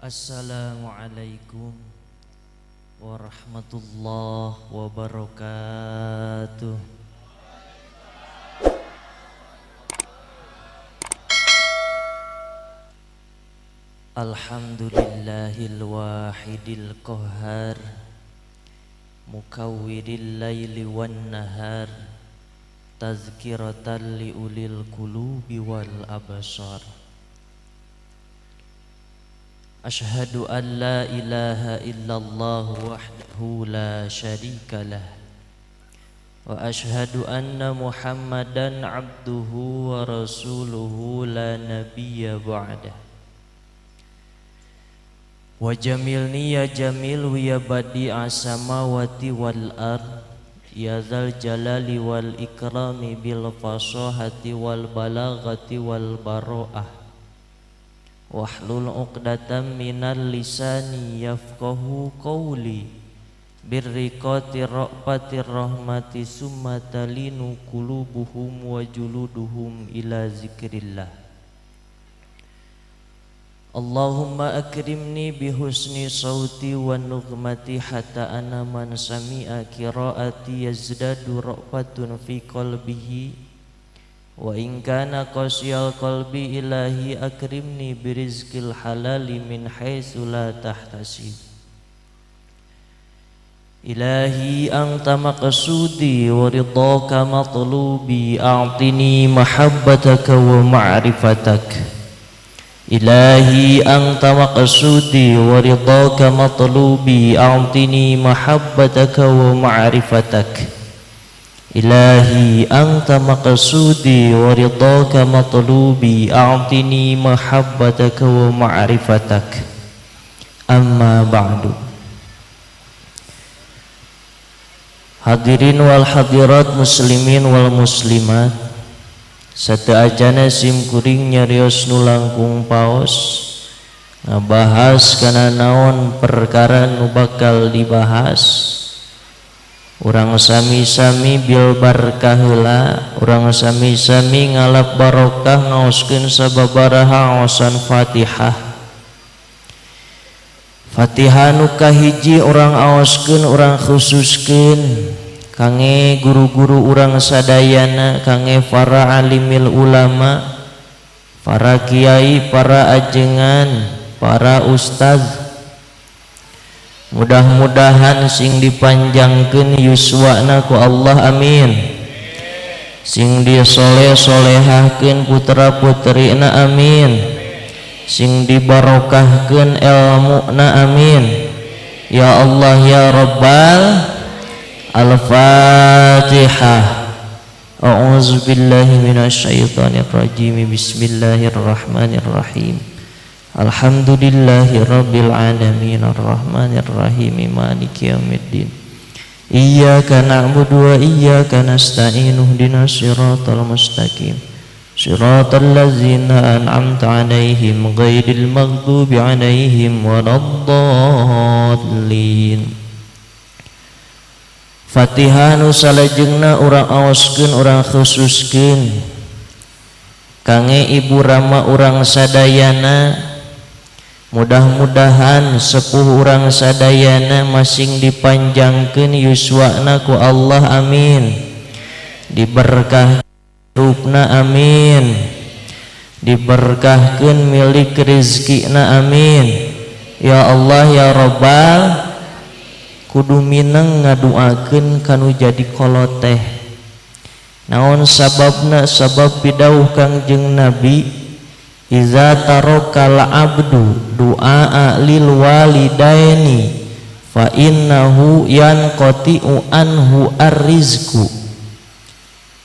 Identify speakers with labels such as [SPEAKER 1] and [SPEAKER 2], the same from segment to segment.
[SPEAKER 1] Assalamualaikum warahmatullahi wabarakatuh. Alhamdulillahil wahidil qahhar, mukawwiril laili wan nahar, tazkiratan li ulil qulubi wal absar. Ashhadu an la ilaha illallah wahdahu la syarika lah, wa ashhadu anna Muhammadan abduhu wa rasuluhu la nabiyya ba'dah. Wa jamilni ya jamil ya badi'a samawati wal ard, ya dzal jalali wal ikrami bil fasahati wal balaghati wal bara'ah. Wahlul 'uqdatam minal lisani yafqahu qawli birriqati ra'fatir rahmati summa talinu qulubuhum wa juluduhum ila zikrillah. Allahumma akrimni bihusni sauti wa nughmati hatta ana man sami'a qiraati yazdadu ra'fatun fi qalbihi. Wa in kana qasiyal qalbi ilahi akrimni birizqil halali min haitsu la tahtasib. Ilahi anta maqsudi wa ridhaka matlubi, a'tini mahabbataka wa ma'rifatak. Ilahi anta maqsudi wa ridhaka matlubi, a'tini mahabbataka wa ma'rifatak. Ilahi anta maqsudi wa ridhaka matlubi, a'tini mahabbataka wa ma'rifatak. Amma ba'du. Hadirin wal hadirat, muslimin wal muslimat, sateajana sim kuring nyarios nu langkung paos ngabahas kana naon perkara nu bakal dibahas. Urang sami-sami bil barkah heula, urang sami-sami ngalap barokah ngaoskeun sababaraha aosan Fatihah. Fatihah nu kahiji urang aoskeun, urang khususkeun kange guru-guru urang sadayana, kange para alimil ulama, para kiai, para ajengan, para ustaz. Mudah-mudahan sing dipanjangkeun yuswana ku Allah, amin. Sing disoleh-solehahkeun putra-putrina, amin. Sing dibarokahkeun elmuna, amin. Ya Allah ya Rabbal. Al-Fatihah. A'udzu billahi minasyaitonir rajim. Bismillahirrahmanirrahim. Alhamdulillahi rabbil alamin arrahmanir rahim maliki yaumiddin. Iyyaka na'budu wa iyyaka nasta'in ihdinas siratal mustaqim siratal ladzina an'amta 'alaihim ghairil maghdubi 'alaihim waladdallin. Fatihah nu salajengna urang aoskeun, urang khususkeun kange ibu rama urang sadayana. Mudah-mudahan sepuh urang sadayana masing dipanjangkeun yuswana ku Allah, amin. Diberkah rupna, amin. Diberkahkeun milik rizkina, amin. Ya Allah ya Rabbal. Kudu mineng ngaduakeun kanu jadi koloteh. Naon sababna? Sabab pidauh Kangjeng Nabi, iza tarokal abdu du'a lil walidaini fa innahu yanqati'u anhu arrizqu.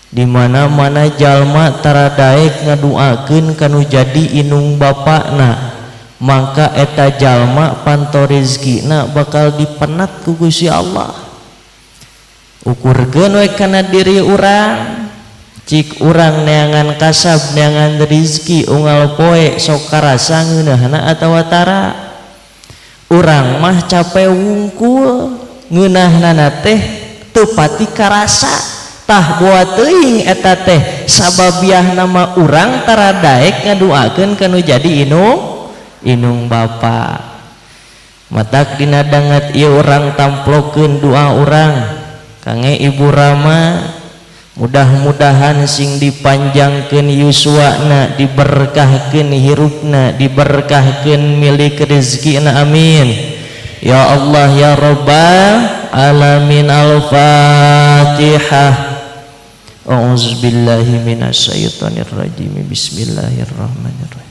[SPEAKER 1] Di mana-mana jalma tara daek ngaduakeun kanu jadi inung bapakna, maka eta jalma panto rezekina bakal dipenat ku Gusti Allah. Ukurkeun we kana diri urang. Cik urang neangan kasab, neangan rizki unggal poe sok karasa ngeunahna atawa tara. Urang mah cape wungkul, ngeunahna teh teu pati karasa. Tah boa teuing eta teh sababiah nama urang tara daek ngaduakeun kanu jadi inung bapa. Matak dina dangat ieu urang tamplokeun doa urang kange Ibu Rama, mudah-mudahan sing dipanjangkeun yuswana, diberkahkeun hirupna, diberkahkeun milik rezekina, amin ya Allah ya Rabbal alamin. Al-Fatihah. A'udzubillahi minasyaitonirrajim. Bismillahirrahmanirrahim.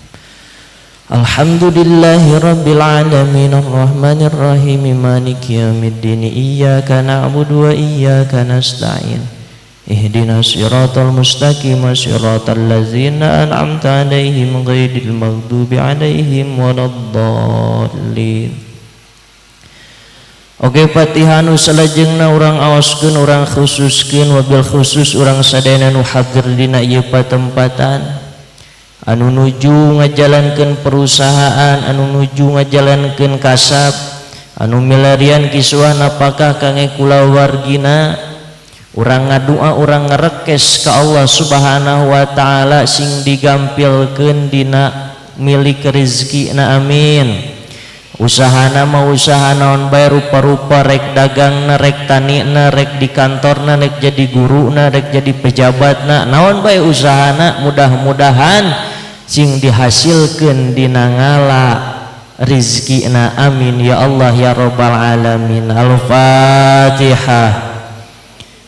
[SPEAKER 1] Alhamdulillahi rabbil alamin arrahmanir rahim maliki yaumiddin iyyaka na'budu wa iyyaka nasta'in ihdinas siratal mustaqim siratal ladzina an'amta 'alaihim ghairil maghdubi 'alaihim waladdallin. Oke, Fatihah nu salajengna urang aoskeun, urang khususkeun, wabil khusus urang sadayana nu hadir dina ieu patempatan, anu nuju ngajalankeun perusahaan, anu nuju ngajalankeun kasab, anu milarian kiswah napakah kange kulawargina. Urang ngadua, urang ngarekes ka Allah Subhanahu wa taala sing digampilkeun dina milik rezekina, amin. Usahana mah usaha naon bae rupa-rupa, rek dagangna, rek tanina, rek di kantorna, rek jadi guruna, rek jadi pejabatna, naon bae usahana, mudah-mudahan sing dihasilkeun dina ngala rizkina, amin ya Allah ya Rabbal alamin. Al-Fatihah.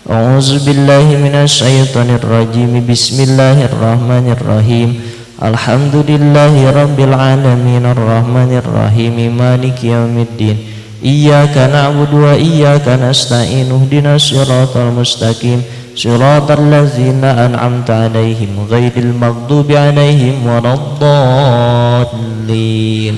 [SPEAKER 1] A'udzubillahi minasyaitonirrajim. Bismillahirrahmanirrahim. Alhamdulillahi rabbil alamin arrahmanir rahim maliki yaumiddin iyyaka na'budu wa iyyaka nasta'in ihdinas siratal mustaqim siratal ladzina an'amta 'alaihim ghairil maghdubi 'alaihim waladdallin.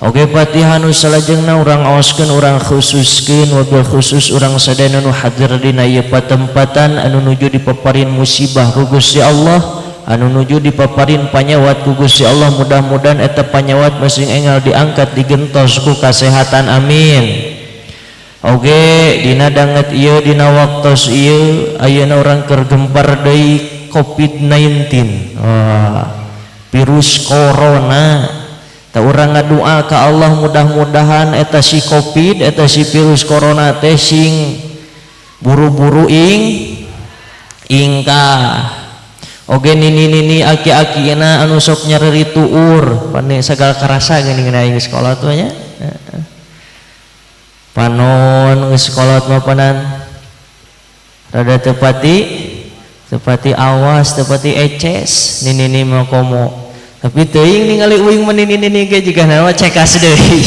[SPEAKER 1] Oke, Fatihah nu salajengna urang aoskeun, urang khususkeun, wabil khusus urang sadayana nu hadir dina ieu patempatan, anu nuju dipaparin musibah ku Gusti Allah, anu nuju dipaparin panyawat ku Gusti Allah, mudah-mudahan eta panyawat masing enggal diangkat digentos ku kasehatan, amin. Oke, dina danget ieu, dina waktos ieu ayeuna urang keur gempar deui COVID-19. Wah, virus corona. Tah, urang ngadua ka Allah mudah-mudahan eta si COVID, eta si virus corona teh sing buru-buru ingkah. Oge nini-nini, aki-akina anu sok nyareri tuur, pane sagala karasa geuning aing sekolah tuh nya. Panon geus sekolah mah panan rada tepati awas, tepati eces nini-nini mah komo. Tapi teuing ningali uing mah nini-nini ge jiga naon cekas deui.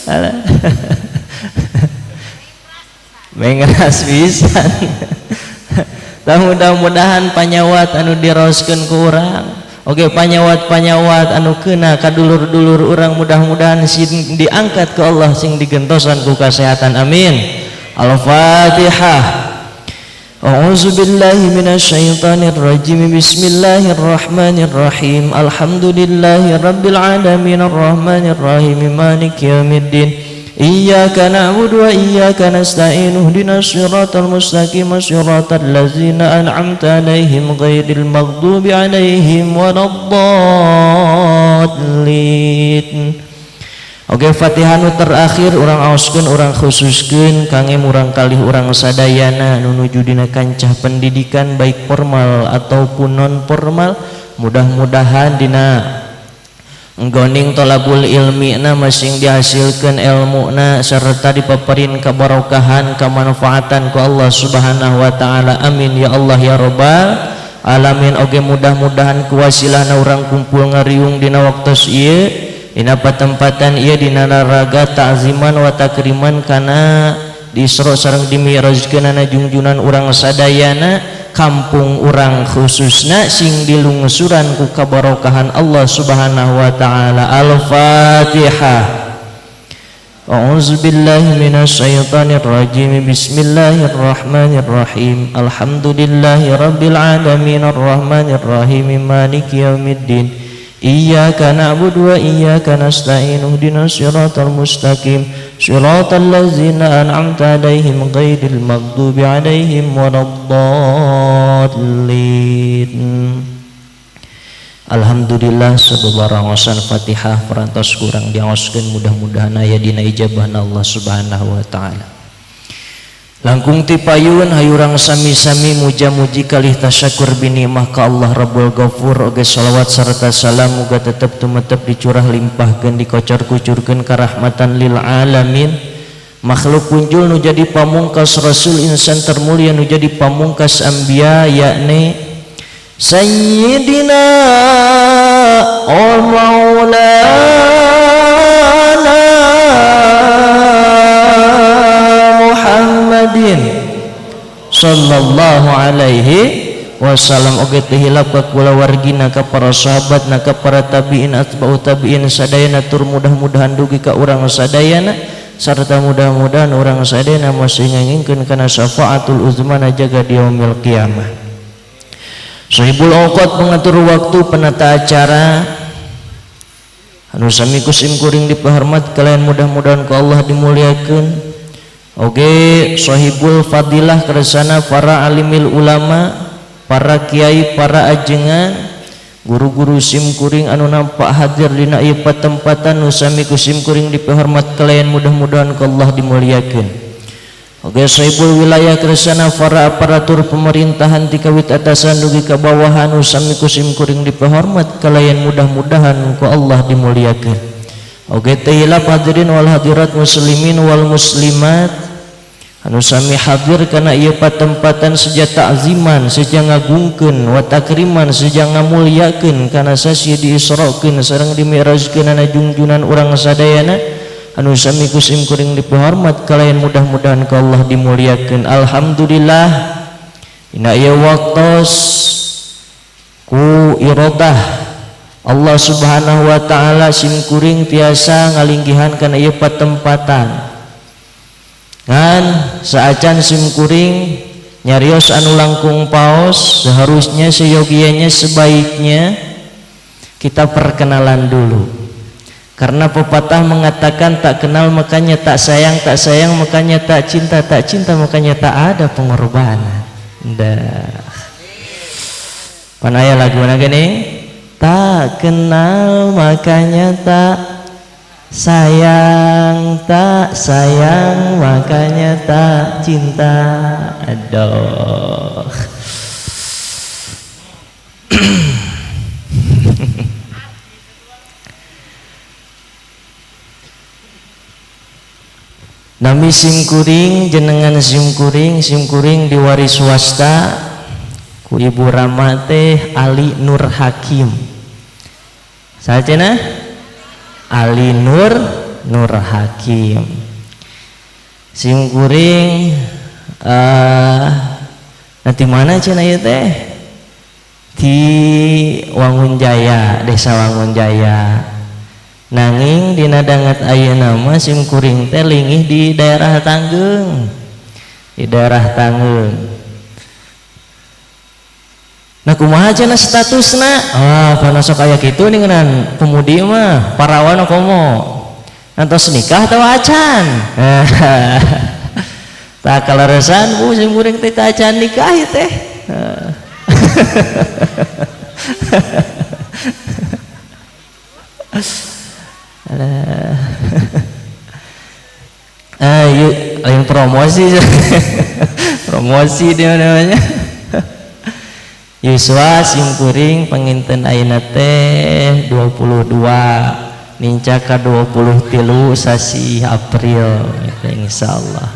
[SPEAKER 1] Alah. Mengras pisan. Tah, mudah-mudahan panyawat anu diroskeun ku urang, oke panyawat-panyawat anu kena ka dulur-dulur urang, mudah-mudahan sing diangkat ke Allah, sing digentosan ku kesehatan, amin. Al-Fatihah. A'udzu billahi minasyaitonir rajim. Bismillahirrahmanirrahim. Alhamdulillahi rabbil alamin arrahmanir rahim maliki yaumiddin. Iyyaka na'budu wa iyyaka nasta'in ihdinas siratal mustaqim siratal ladzina an'amta 'alaihim ghairil maghdubi 'alaihim waladdallin. Oke, Fatihah nu terakhir urang aoskeun, urang khususkeun kangge murang kalih urang sadayana nu nuju dina kancah pendidikan baik formal ataupun non formal, mudah-mudahan dina nggoning tolabul ilmi na masing dihasilkeun ilmuna serta dipaparin kebarokahan kemanfaatan ku Allah Subhanahu wa taala, amin ya Allah ya Rabbal alamin. Oge mudah-mudahan kuwasilahna urang kumpul ngariung dina waktos ieu, dina patempatan ieu, dina naraga ta'ziman wa takriman kana di Isra sareng di Mi'rajkeunana jungjunan urang sadayana, kampung urang khususna sing dilungsuran ku kabarokahan Allah Subhanahu wa taala. Al-Fatihah. A'udzu billahi minasyaitonir rajim. Bismillahirrahmanirrahim. Alhamdulillahi rabbil alamin arrahmanir rahim maliki yaumiddin. Iyyaka na'budu wa iyyaka nasta'in ihdinas siratal mustaqim siratal ladzina an'amta 'alaihim ghairil maghdubi 'alaihim waladdallin. Alhamdulillah. Alhamdulillah sababarangosan Fatihah perantos kurang diangoskeun mudah-mudahan aya dina ijabahna Allah Subhanahu wa taala. Langkung ti payun hayurang sami-sami muja-muji kalih tasyakur binikmah ka Allah Rabbul Ghafur oge shalawat serta salam muga tetep tumetep dicurah limpahkeun dikocor-kucurkeun karahmatan lil alamin. Makhluk punjul nu jadi pamungkas rasul insan termulia nu jadi pamungkas anbiya yakni Sayyidina wa maulana Muhammadin sallallahu alaihi wasallam oge teu hilap ka kulawargina ka para sahabatna ka para tabiin atba'u tabiin sadayana tur mudah-mudahan dugi ka urang sadayana serta mudah-mudahan orang sadayana masih ngengingkeun kana syafaatul uzmana jaga di yaumil qiyamah. Sahibul awqat pengatur waktu penata acara anu sami ku sim kuring dipahormat kalian mudah-mudahan ku Allah dimuliakeun. Oge sahibul fadilah kersana para alimil ulama, para kiai, para ajengan, guru-guru sim kuring anu nampak hadir dina ieu patempatan nu sami ku sim kuring dipihormat kalian mudah-mudahan ku Allah dimuliakeun. Oge sahibul wilayah kersana para aparatur pemerintahan ti kawit atasan dugi ka bawahan nu sami ku sim kuring dipihormat kalian mudah-mudahan ku Allah dimuliakeun. Oge teu hilap hadirin wal hadirat muslimin wal muslimat anu sami hadir kana ieu patempatan seja ta'ziman seja ngagungkeun wa takriman seja ngamuliakeun kana sasi diisrokeun sareng dimi'rajkeun ana jungjunan urang sadayana anu sami ku sim kuring dipihormat kalayan mudah-mudahan ka Allah dimuliakeun. Alhamdulillah dina ieu waktos ku iradah Allah Subhanahu wa taala sim kuring tiasa ngalinggihan kana ieu patempatan. Ngan saacan simkuring nyarios anu langkung paos seharusnya seyogianya sebaiknya kita perkenalan dulu. Karena pepatah mengatakan tak kenal makanya tak sayang, tak sayang makanya tak cinta, tak cinta makanya tak ada pengorbanan. Dah. Panaya lagu mana gini? Tak kenal makanya tak sayang, tak sayang makanya tak cinta. Aduh. Nami simkuring jenengan simkuring, simkuring diwaris swasta ku Ibu Rama teh Ali Nur Hakim. Saha cenah? Ali Nur Nur Hakim. Simkuring nanti mana cenah ieu teh? Di Wangunjaya, Desa Wangunjaya. Nanging dina danget ayeuna mah simkuring teh lingih di daerah Tanggeung. Di daerah Tanggeung. Nah kumaha cenah statusna? Ah, pana sok aya kitu ningenan pemudi mah parawan komo. Nantos nikah atawa acan? Tah kaleresan bu simkuring teh acan nikah ieu teh. Ayo, lain promosi. Promosi dia namanya. Yuswa simkuring panginten ayeuna teh 22 ninca ka 23 sasi April gitu, insyaallah.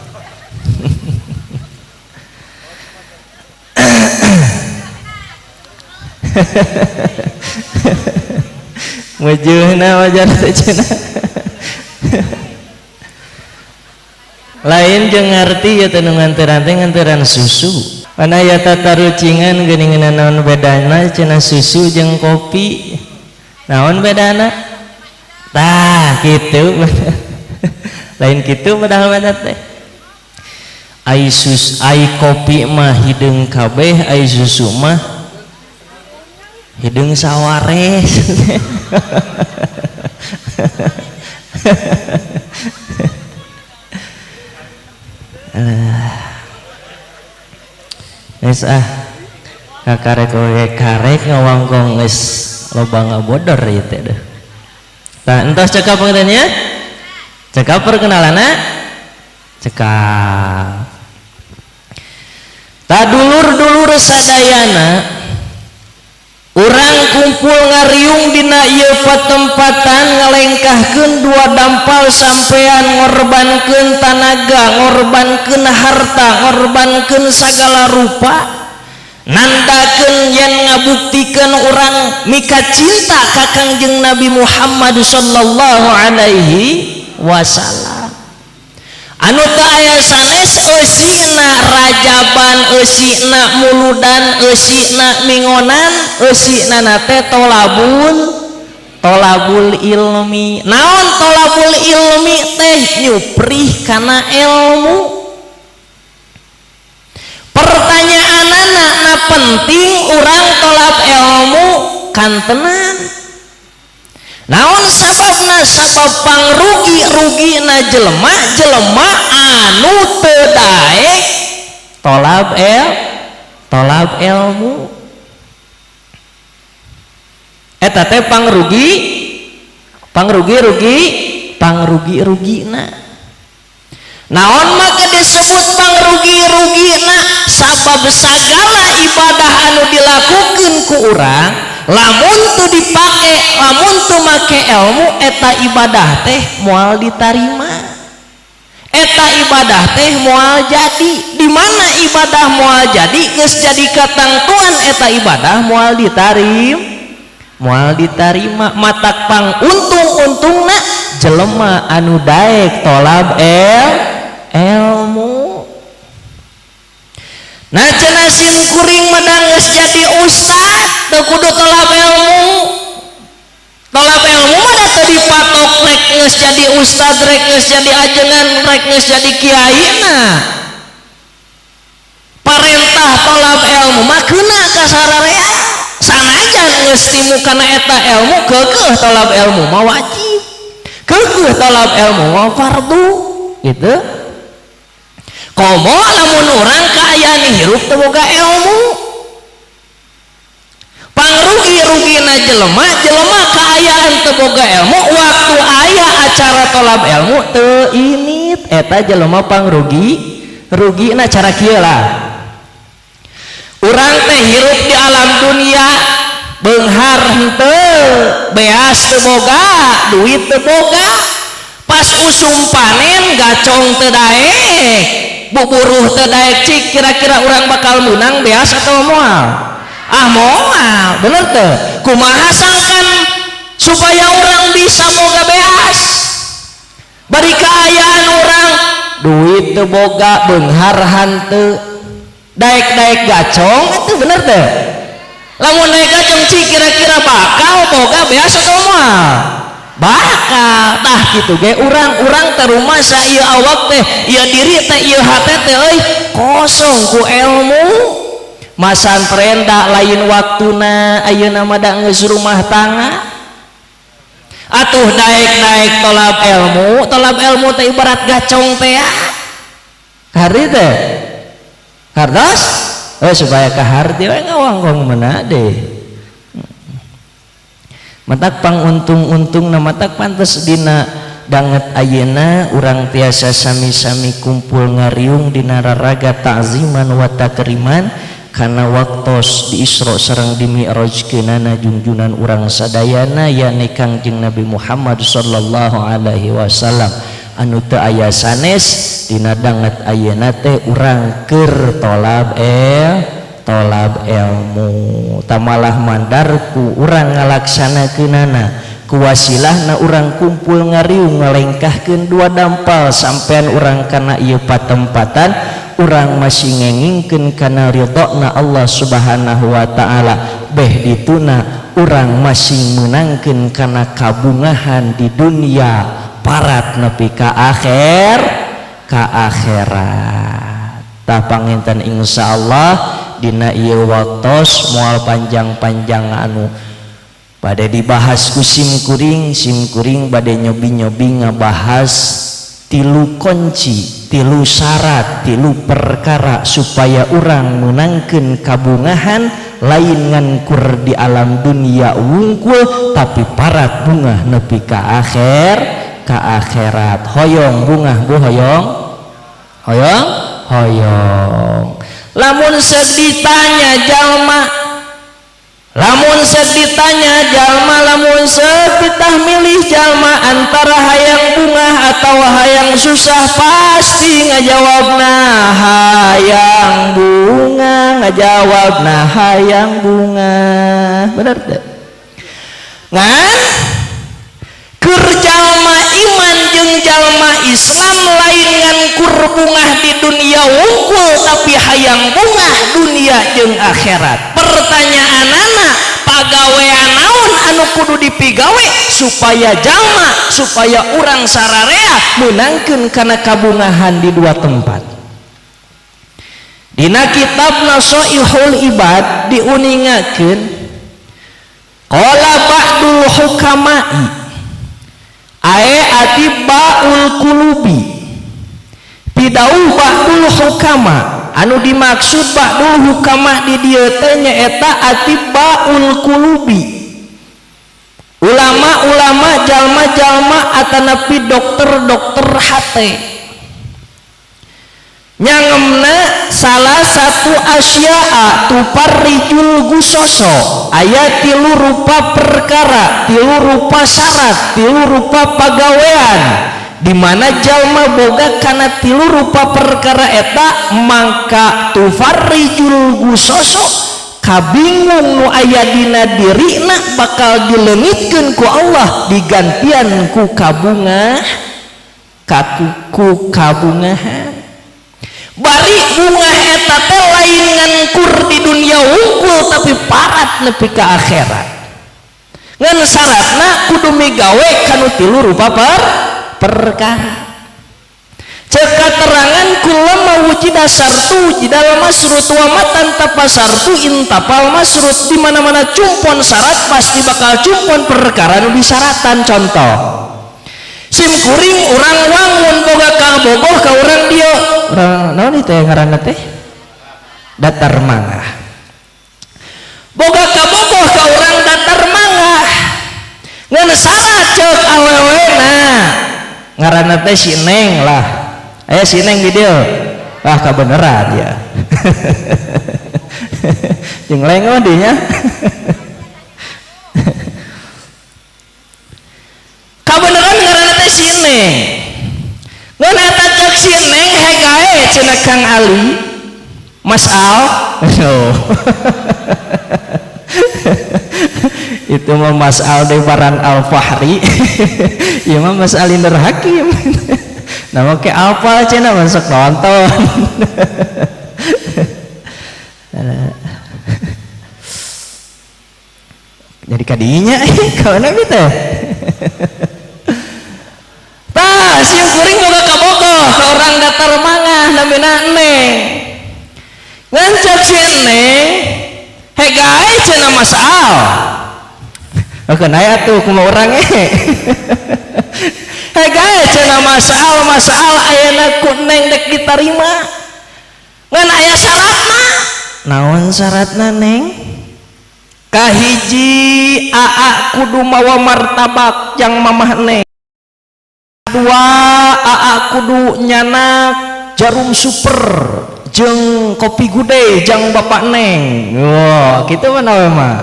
[SPEAKER 1] Mujuhna wajar teh cenah. Lain jeung ngarti ya teh nu nganteran teh nganteran susu. Mana ya tatarucingan geuningan naon bedana cenah susu jeung kopi. Naon bedana? Tah kitu. Lain kitu padahal mah teh. Ai sus ai kopi mah hideung kabeh, ai susu mah hideung sawares. Geus ah kakarek oge karek ngawangkong geus Loba ngabodor ieu teh deh. Tah entos cekap panginten nya? Cekap perkenalanna? Cekap. Tah dulur-dulur sadayana, urang kumpul ngariung dina ieu patempatan, ngalengkahkeun dua dampal sampean, ngorbankeun tanaga, ngorbankeun harta, ngorbankeun sagala rupa, nandakeun yen ngabuktikeun urang mika cinta ka Kangjeng Nabi Muhammad sallallahu alaihi wasallam. Anu teu aya sanes, eusina rajaban, eusina muludan, eusina mingonan, eusina na teh tolabul ilmi. Naon tolabul ilmi teh? Nyuprih kana ilmu. Pertanyaanana, na penting urang tolab ilmu kantenan? Naon sababna? Sabab pangrugi rugina jelema, jelema anu teu daek tolab ilmu. Eta teh pangrugi, pangrugi rugi, pangrugi rugina. Naon maka disebut pangrugi rugina? Sabab sagala ibadah anu dilakukan ku urang, lamun teu dipake, lamun teu make ilmu, eta ibadah teh moal ditarima, eta ibadah teh moal jadi. Di mana ibadah moal jadi, geus jadi katangtuan eta ibadah moal ditarim, moal ditarima. Matak pang untung-untungna jelema anu daek tolab ilmu. Nah, cenah sim kuring mah geus jadi ustad, teu kudu tolab ilmu. Tolab ilmu mah da teu dipatok rek geus jadi ustad, rek geus jadi ajengan, rek geus jadi kiai. Nah, parentah tolab ilmu mah keuna ka sararea, sanajan geus timu kana eta ilmu. Keukeuh tolab ilmu mah wajib, keukeuh tolab ilmu mah fardu gitu. Komo lamun urang kaayaan hirup teu boga ilmu, pangrugi-rugina jelema, jelema kaayaan teu boga ilmu, waktu aya acara tolab ilmu teu init, eta jelema pangrugi rugina. Cara kieu lah, urang teh hirup di alam dunia, beunghar henteu, beas teu boga, duit teu boga. Pas usum panen, gacong teu daek, buburuh teu daek. Cik, kira-kira urang bakal menang beas atau moal? Ah, moal, bener teu? Kumaha sangkan supaya urang bisa moga beas, bari kaayaan urang duit teu boga, beunghar henteu, daek-daek gacong itu, bener teu? Lamun daek gacong, cik, kira-kira bakal boga beas atau moal? Bakal. Tah, kitu ge urang-urang teh rumasa ieu awak teh, ieu diri teh, ieu hate teh euy kosong ku ilmu. Masantren da lain waktuna ayeuna mah, da geus rumah tangga. Atuh daek-daek tolab ilmu. Tolab ilmu teh ibarat gacong teh ya. Hari teh hartos, oh, supaya kaharti we ngawangkong mana deh. Matak pang untung-untung na, matak pantes dina danget ayeuna urang tiasa sami-sami kumpul ngariung dina raraga ta'ziman wa takriman kana waktos di Isra sareng di Mi'rajkeunana junjunan urang sadayana, yakni Kangjeng Nabi Muhammad sallallahu alaihi wasallam. Anu teu aya sanes, dina danget ayeuna teh urang keur tolab ilmu. Tamalah mandarku urang ngalaksanakeunana ku wasilahna urang kumpul ngariung, ngalengkahkeun dua dampal sampean urang kana ieu patempatan, urang masih ngengingkeun kana ridhona Allah Subhanahu wa taala. Beh dituna urang masih meunangkeun kana kabungahan di dunia parat nepi ka akhir, ka akhirat. Tah, panginten insyaallah dina ieu waktos moal panjang-panjang anu bade dibahas ku sim kuring. Sim kuring bade nyobi-nyobi ngabahas tilu kunci. Tilu syarat, tilu perkara supaya urang menangkeun kabungahan lain ngan kur di alam dunia wungkul tapi parat bungah nepi ka akhir, ka akhirat. Hoyong bungah bu, hoyong, hoyong, hoyong. Lamun seuk ditanya jalma, lamun seuk ditanya jalma, lamun seuk ditah milih jalma antara hayang bungah atau hayang susah, pasti ngajawabna hayang bunga, ngajawabna hayang bunga. Bener teu? Ngan keur jalma iman jeung jalma Islam lain ngan kur bungah di dunia wungkul tapi hayang bungah dunia jeung akhirat. Pertanyaanana, pagawean naon anu kudu dipigawe supaya jalma, supaya urang sararea meunangkeun kana kabungahan di dua tempat? Dina kitab Nasaihul Ibad diuningakeun, qala ba'dul hukama'i ae atibbaul qulubi, pidauh ba'dul hukama, anu dimaksud ba'dul hukama di dieu teh nyaeta atibbaul qulubi, ulama-ulama, jalma-jalma atanapi dokter-dokter hate. Nyangemna salah satu asya'a tuparrijul gusoso, aya tilu rupa perkara, tilu rupa syarat, tilu rupa pagawean di mana jalma boga kana tilu rupa perkara eta mangka tufarrijul gusoso, kabingung nu aya dina dirina bakal dileungitkeun ku Allah digantian ku kabungah, ku kabungahan. Bari bunga eta teh lain ngan kur di dunia wungkul tapi parat nepi ka akhirat. Ngan syaratna kudu migawe kanu tilu rupa perkara. Cek katerangan kulama wujida sartu wujidal masrut wa matan tapasartu intapal masrut, di mana-mana cumpon syarat pasti bakal cumpon perkara nu disaratan. Contoh, sim kuring urang wangun boga kabogoh ka urang dieu, urang naon ieu teh ngaranna teh datar mangah, boga kabogoh ka urang datar mangah, ngan syarat ceuk awewena ngaranna teh si Neng lah, aya si Neng di dieu, wah kabeneran ya. Jeung lengo dinya. Kabeneran ngaranna teh si Neng, ngan eta ceuk si Neng hegae cenah Kang Ali, Mas Al. Oh. Itu mah Mas Aldebaran Al Fahri. Ieu mah Mas Alinder Hakim. Nama ke apa cenah masuk nonton. Jadi kadinya kawana teh. Tah sim kuring boga kabogoh ka urang datar mangah namina Neng. Ngan ceuk si Neng hegae cenah Mas Al. Oke, naya tuh kumaha urang eh. Hegae cenah Mas Al, Mas Al ayeuna ku Neng dek ditarima. Ngan aya syaratna. Naon syaratna Neng? Kahiji aa kudu mawa martabak jang mamah Neng. Dua aa kudu nyanak jarum super jeung kopi gude jang bapak Neng. Wah, kitu mah nawe mah.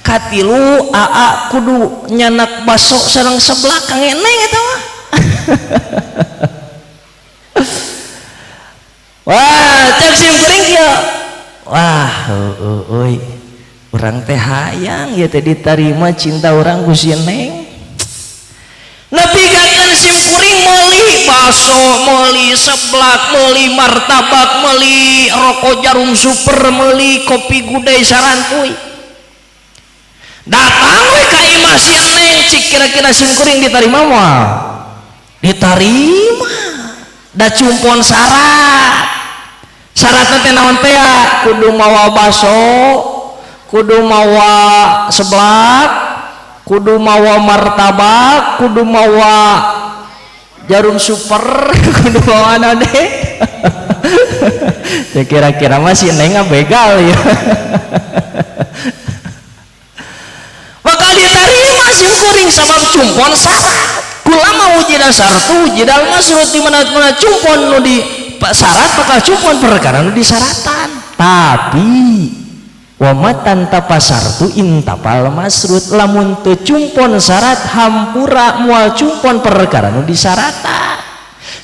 [SPEAKER 1] Katilu aa kudu nyanak baso sareng seblak kang Neng eta mah. Wah, cek sim kuring kieu. Wah, heueuh euy. Urang teh hayang ieu teh ditarima cinta urang ku si Neng. Nepi kakeun sim kuring meuli baso, meuli seblak, meuli martabak, meuli rokok jarum super, meuli kopi gudai sarantuy. Datang we ka imah si Neng, cik kira-kira sim kuring ditarima moal? Ditarima. Da cumpon syarat. Syaratna teh naon teh? Kudu mawa baso, kudu mawa seblak, kudu mawa martabak, kudu mawa Jarum super kudu mawa naon deui? Ya kira-kira masih neng begal ya. Bakal diterima sim kuring sabab cumpon syarat. Kulama wujida syartu wujidal masrut, di mana-mana cumpon nu di syarat bakal cumpon perkara nu disaratan. Tapi wamatan tapasartu intapal masrut, lamun teu cumpon syarat hampura moal cumpon perkara nu disaratan.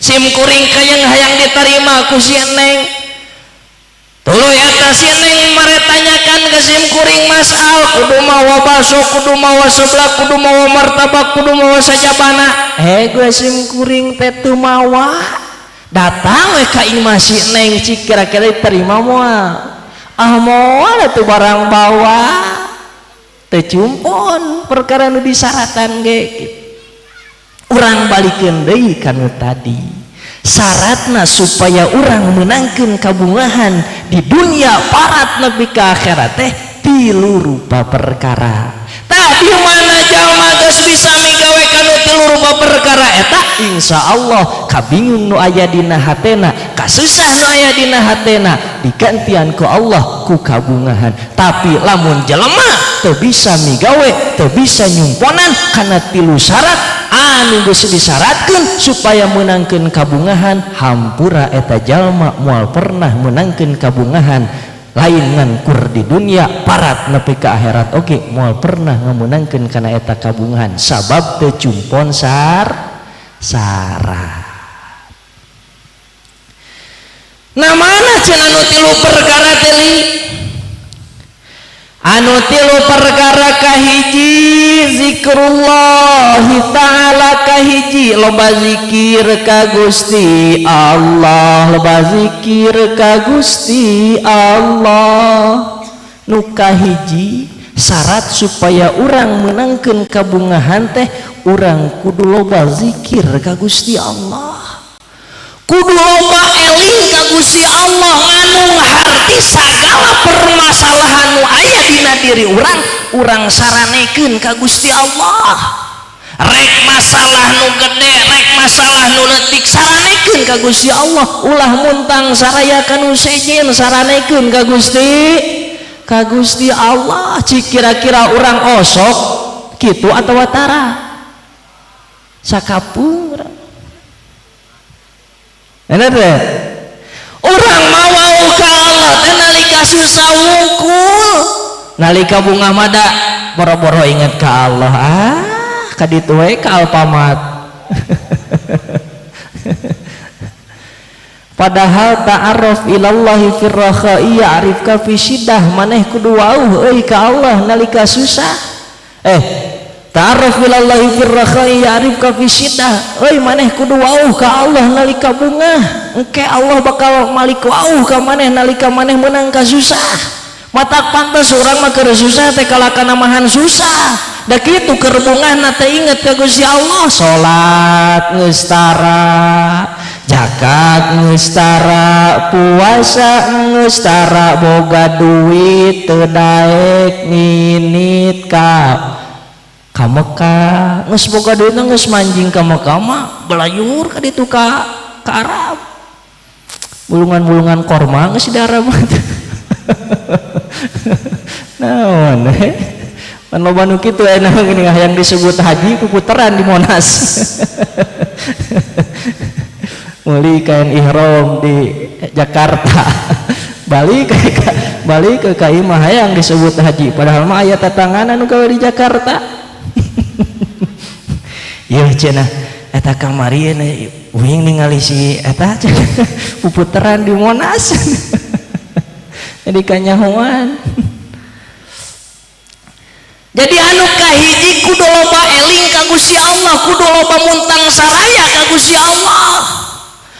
[SPEAKER 1] Sim kuring kayang hayang diterima ku si neng, tuluy eta si neng maretanyakan ke sim kuring masal kudu mawa baso, kudu mawa seblak, kudu mawa martabak, kudu mawa sajabana. Gue sim kuring teh teu mawa, datang we ka imah si neng, cik kira-kira diterima moal? Ah moal atuh barang bawa teu cumpon perkara nu disaratan ge gitu. Urang balikeun deui kanu tadi, syaratna supaya urang menangkeun kabungahan di dunia parat nepi ka akhirat teh tilu rupa perkara. Tah di mana jalma geus bisa migawe kanu tilu rupa perkara eta, insyaallah kabingung nu aya dina hatena, kasusah nu aya dina hatena digantian ku Allah ku kabungahan. Tapi lamun jelema teu bisa migawe, teu bisa nyumponan kana tilu syarat anu geus disyaratkeun supaya meunangkeun kabungahan, hampura eta jalma moal pernah meunangkeun kabungahan, lain ngan kur di dunia parat nepi ka akhirat oge moal pernah ngameunangkeun kana eta kabungahan sabab teu cumpon syarat. Nah mana cenah anu tilu perkara teh? Anu tilu perkara kahiji zikrullahi ta'ala, kahiji loba zikir ka Gusti Allah, loba zikir ka Gusti Allah. Nu kahiji syarat supaya urang meunangkeun kabungahan teh urang kudu loba zikir ka Gusti Allah, kudu loba eling ka Gusti Allah, nganu harti sagala permasalahan nu aya dina diri urang, urang saranekeun ka Gusti Allah. Rek masalah nu gede, rek masalah nu leutik, saranekeun ka Gusti Allah. Ulah muntang saraya ka nu sejen, saranekeun ka Gusti Allah. Cik kira-kira urang osok kitu atawa tara? Sakapung urang. Enak teh? Urang mawa ka Allah teh nalika susah wungkul, nalika bunga mada boro-boro inget ka Allah, ah kaditu we ka Alfamart. Padahal ta'arruf ilallahi firrakha'i ya'rifka fi syiddah, maneh kudu wauh euy ka Allah nalika susah. Ta'arruf ilallahi firrakha'i ya'rifka fi syiddah, euy maneh kudu wauh ka Allah nalika bungah, engke Allah bakal malik wauh ka maneh nalika maneh meunang ka susah. Matak pantes urang mah keur susah teh kalakana mahan susah. Da kitu keur bungahna teh inget ka Gusti Allah, salat geus tara, zakat geus tara, puasa geus tara, boga duit teu daek nginit ka Mekah, geus boga duit geus manjing ka Mekah mah belayur ka ditu ka Arab, bulungan-bulungan korma geus di Arab. Naon pan loba nu kitu aya geuning hayang disebut haji puputeran di Monas. Meuli kain ihram di Jakarta, balik ke ka imah hayang disebut haji, padahal mah aya tatanganan nu gawe di Jakarta. Ieu cenah eta kamari uing ningali si eta puputeran di Monas. Jadi kanyahoan. Jadi anu kahiji kudu loba eling ka Gusti Allah, kudu loba muntang saraya ka Gusti Allah.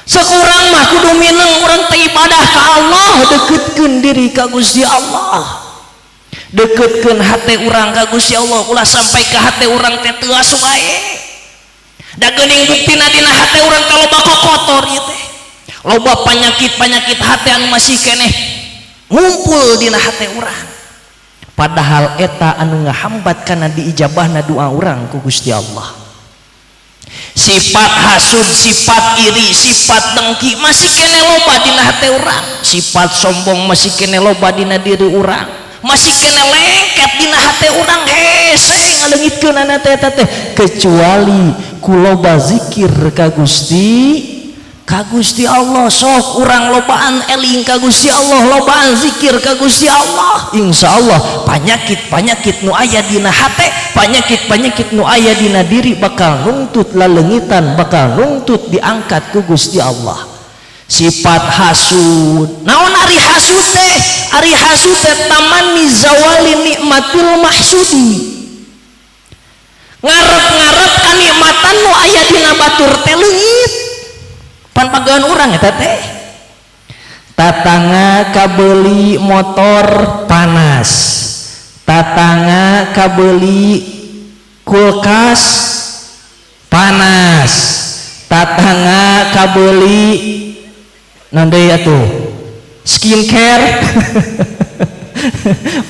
[SPEAKER 1] Sekurang mah kudu mineng urang teh ibadah ka Allah, deketkeun diri ka Gusti Allah, deketkeun hate urang ka Gusti Allah, ulah sampai ka hate urang teh teu asup bae. Da geuning buktina dina hate urang teh loba kokotor ieu teh, loba panyakit-panyakit hate anu masih keneh ngumpul dina hate urang. Padahal eta anu ngahambat kana diijabahna doa urang ku Gusti Allah. Sifat hasud, sifat iri, sifat dengki masih kene loba dina hate urang. Sifat sombong masih kene loba dina diri urang, masih kene lengket dina hate urang. Hese ngaleungitkeunana teh eta teh, kecuali ku loba zikir ka Gusti Allah. Sok urang lobaan eling ka Gusti Allah, lobaan zikir ka Gusti Allah, insya Allah panyakit-panyakit nu aya dina hate, panyakit-panyakit nu aya dina diri bakal nungtut laleungitan, bakal nungtut diangkat ku Gusti Allah. Sifat hasud naon? Ari hasud teh, ari hasud teh tamanni zawali nikmatil mahsudi, ngarep-ngarep kanikmatan nu aya dina batur teh leungit. Pan pagawean urang eta teh, tatangga kabeli motor panas, tatangga kabeli kulkas panas, tatangga kabeli naon deui atuh, skincare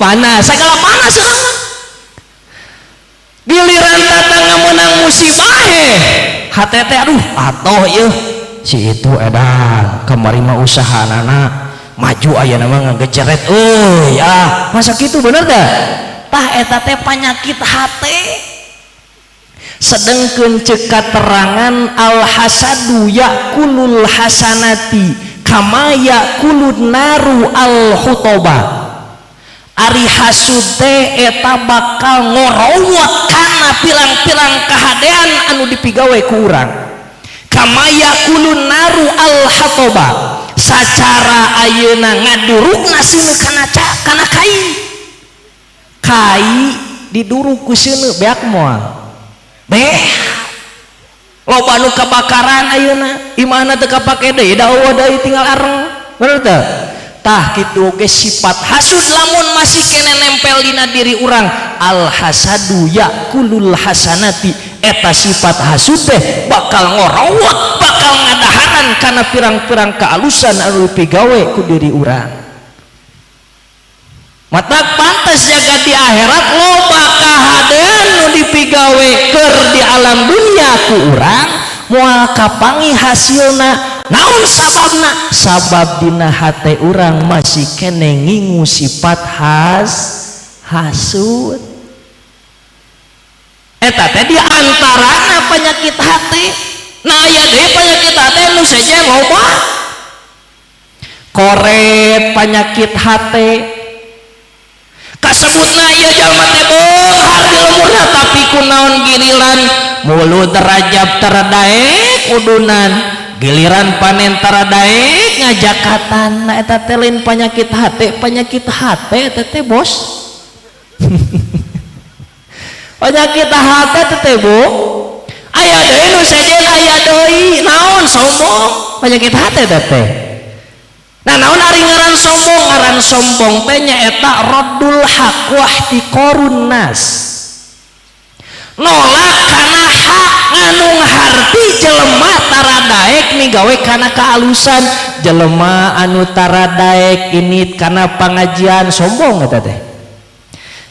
[SPEAKER 1] panas, segala panas urang mah. Giliran tatangga menang musibah, hate teh aduh atoh ieu si itu edan, kamari mah usahanana maju, aya nama ngagejeret euy. Ah, masa kitu? Bener dah. Tah, eta teh penyakit hate. Sedengkeun ceuk katerangan, al hasadu yakulul hasanati kama yakulun naru al hutoba. Ari hasud teh eta bakal ngorowot kana pirang-pirang kahadean anu dipigawe ku urang, kama yakulun naru al hatoba, sacara ayeuna ngadurukna seuneu kana kai. Kai diduruk ku seuneu, beak moal? Beak. Loba nu kebakaran ayeuna, imahna teu kapake deui, da euweuh deui, tinggal areng, bener teu? Tah, kitu oge sifat hasud lamun masih kene nempel dina diri urang, al hasadu yakulul hasanati, eta sifat hasud teh bakal ngorowot, bakal ngadaharan kana pirang-pirang kealusan anu dipigawe ku diri urang. Mata pantes jaga di akhirat loba kahadean nu dipigawe keur di alam dunia ku urang moal kapanggih hasilna. Naon sababna? Sabab dina hate urang masih kene ngingu sifat hasud. Eta teh di antarana penyakit hati. Nah, aya deui penyakit hati nu sejen loba, koret penyakit hati. Kasebutna ieu jalma teh beunghar di lemurna, tapi kunaon giliran Mulud Rajab tara daek udunan, giliran panen tara daek ngajakatan? Nah, eta teh lain penyakit hati, penyakit hati eta teh, bos. Penyakit hati teh, Bu. Aya deui nu sejen, aya deui naon, sombong, penyakit hati eta teh. Nah, naon ari ngaran sombong? Ngaran sombong teh nyaeta raddul haq wahtiqarun nas, nolak kana hak nganu harti jelema tara daek migawe kana kealusan, jelema anu tara daek ini kana pengajian, sombong eta teh.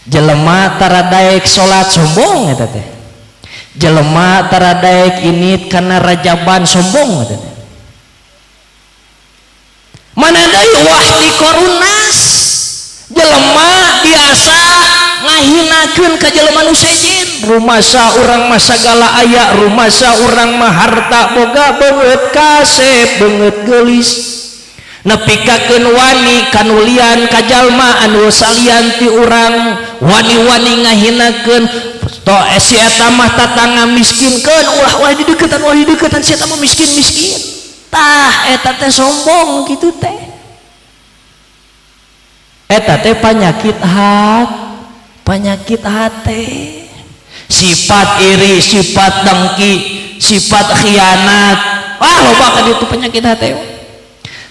[SPEAKER 1] Jelema tara daek salat, sombong eta teh. Jelema tara daek ini kana rajaban, sombong eta teh. Mana deui, wahtiqarun nas, jelema biasa ngahinakeun ka jelema nu sejen, rumasa urang mah sagala aya, rumasa urang mah harta boga, beungeut kasep, beungeut geulis, nepikakeun wani kanulian ka jalma anu salian ti urang, wani-wani ngahinakeun to si eta mah tatangga miskinkeun, ulah ulah dideukeutan, ulah dideukeutan, si eta mah miskin-miskin. Tah, eta teh sombong kitu teh. Eta teh penyakit hati. Sifat iri, sifat dengki, sifat khianat, wah, loba kan itu penyakit hati.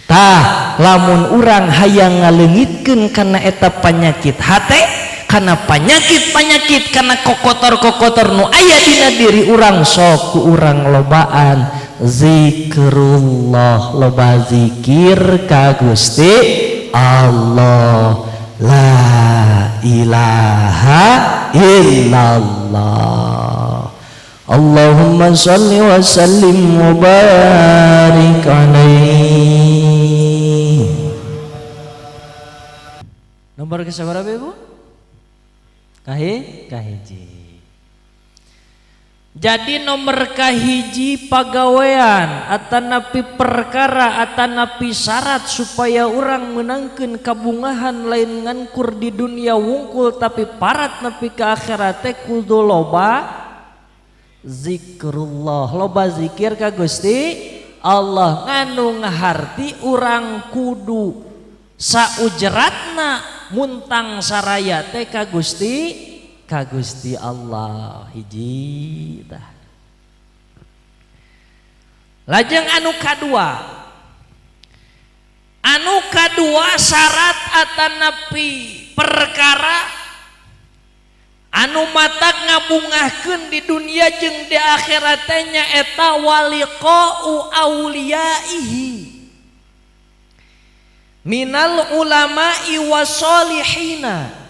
[SPEAKER 1] Tah, lamun urang hayang ngaleungitkeun kana eta penyakit hati, kana penyakit-penyakit, kana kokotor-kokotor nu aya dina diri urang, sok ku urang lobaan zikrullah, loba zikir ka Gusti Allah, la ilaha illallah. Allahumma shalli wa sallim wa barik alaihi. Nomor kesabaraha Ibu? Kahiji. Jadi nomor kahiji pagawean atanapi perkara atanapi syarat supaya orang menangkeun kabungahan lain ngankur di dunia wungkul tapi parat nepi ka akhirat teh kudu loba zikrullah, loba zikir ka Gusti Allah. Nganu ngaharti urang kudu saujratna muntang saraya teh ka Gusti Allah. Hiji tah. Lajeng anu kadua, syarat atanapi perkara anu matak ngabungahkeun di dunia jeung di akhirat teh nyaeta waliqa'u auliyaihi minal ulama'i wasolihina.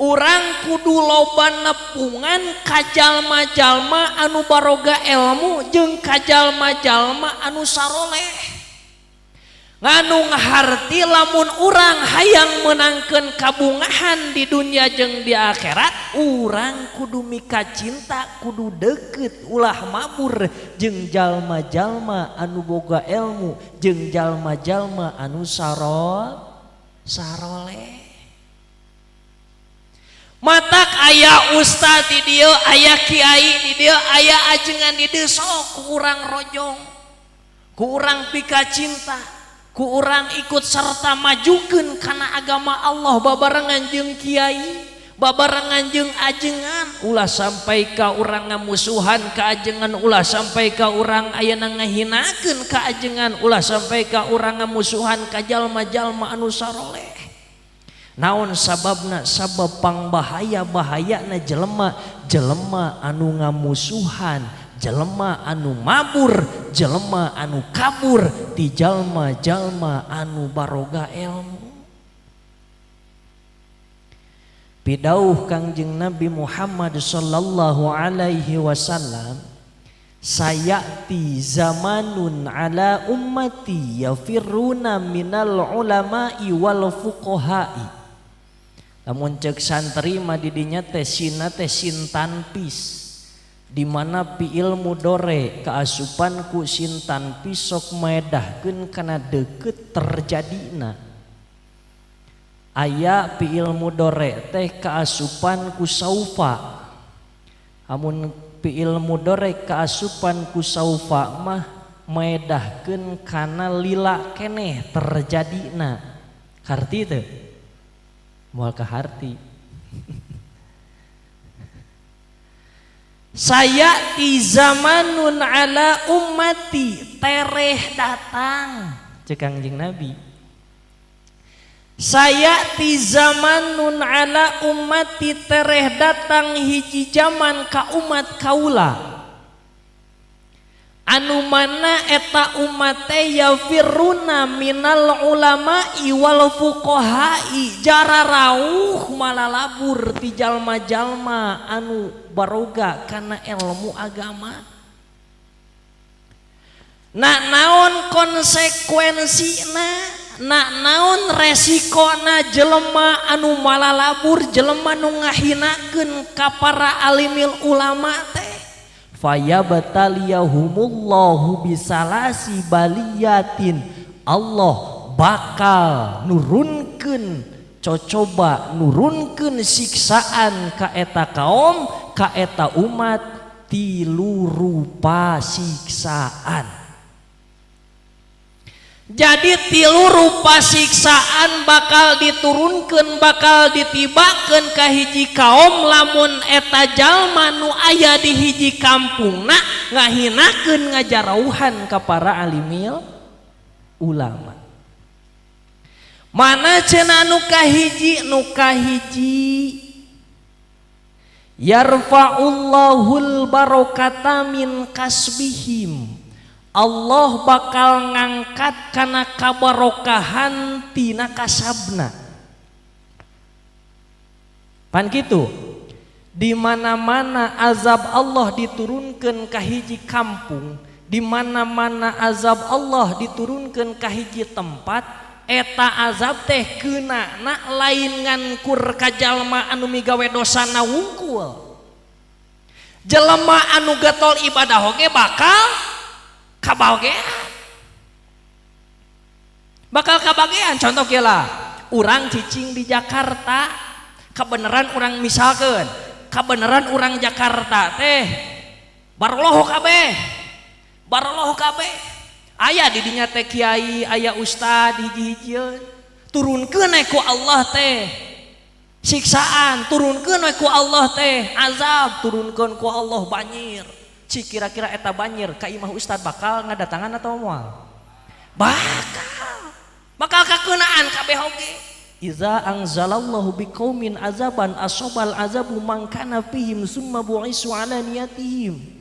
[SPEAKER 1] Urang kudu loba nepungan ka jalma-jalma anu baroga ilmu jeung ka jalma-jalma anu saroleh. Nganu ngaharti lamun urang hayang menangkeun kabungahan di dunia jeung di akhirat, urang kudu mika cinta, kudu deket, ulah mabur jeung jalma-jalma anu boga ilmu jeung jalma-jalma anu saroleh. Matak aya ustad di dieu, aya kiai di dieu, aya ajengan di dieu, sok ku urang rojong, ku urang pika cinta, ku urang ikut serta majukeun kana agama Allah babarengan jeung kiai, babarengan jeung ajengan. Ulah sampai ka urang ngamusuhan ka ajengan, ulah sampai ka urang ayana ngahinakeun ka ajengan, ulah sampai ka urang ngamusuhan ka jalma-jalma anu saroleh. Naon sababna? Sabab pangbahaya-bahayana jelema, jelema anu ngamusuhan, jelema anu mabur, jelema anu kabur ti jalma-jalma anu baroga ilmu. Pidauh Kangjeng Nabi Muhammad sallallahu alaihi wasallam, sayati zamanun ala ummati yafirruna minal ulama'i wal fuqaha'i. Lamun cek santri mah didinya teh sina teh sintanpis, di mana pi ilmu dore kaasupan ku sintanpis sok medahkeun kana deukeut terjadina. Aya pi ilmu dore teh kaasupan ku saufa. Amun pi ilmu dore kaasupan ku saufa mah medahkeun kana lila keneh terjadina. Karti teu? Moal kaharti. Saya di zamanun ala ummati, tereh datang cek Kangjeng Nabi. Saya di zamanun ala ummati, tereh datang hiji zaman ka umat kaula anu mana eta umat teh yafirruna minal ulama'i wal fuqaha'i, jararauh malalabur ti jalma-jalma anu baroga kana ilmu agama. Nak naon konsekuensina, nak naon resikona jelema anu malalabur, jelema nu ngahinakeun ka para alimil ulama teh. Fayabataliyahumullahu bisalasi baliyatin, Allah bakal nurunkeun cocoba, nurunkeun siksaan ka eta kaum, ka eta umat tilu rupa siksaan. Jadi tilu rupa siksaan bakal diturunkan, bakal ditibakeun ka hiji kaum lamun eta jalma nu aya di hiji kampungna ngahinakeun ngajarauhan ka para alimil ulama. Mana cenah nu kahiji? Nu kahiji yarfa'ullahul barokata min kasbihim, Allah bakal ngangkat kana kabarokahan tina kasabna. Pan kitu. Di mana-mana azab Allah diturunkan ka hiji kampung, di mana-mana azab Allah diturunkan ka hiji tempat, eta azab teh keunana lain ngan kur ka jalma anu migawe dosana wungkul. Jelema anu getol ibadah oge bakal kabagean. Bakal kabagean. Contoh kieu lah, urang cicing di Jakarta, kebenaran urang misalkeun, kebenaran urang Jakarta teh baroloho kabeh. Baroloho kabeh. Aya di dinya teh kiai, aya ustad hiji-hijieun. Turunkeun we ku Allah teh siksaan, turunkeun we ku Allah teh azab, turunkeun ku Allah banjir. Cik kira-kira eta banjir ka imah ustad bakal ngadatangan atau moal? Bakal. Bakal kakeunaan kabeh oge. Iza anzalallahu biqaumin azaban asobal azabu man kana fihim summa bu'isu ala niyatihim.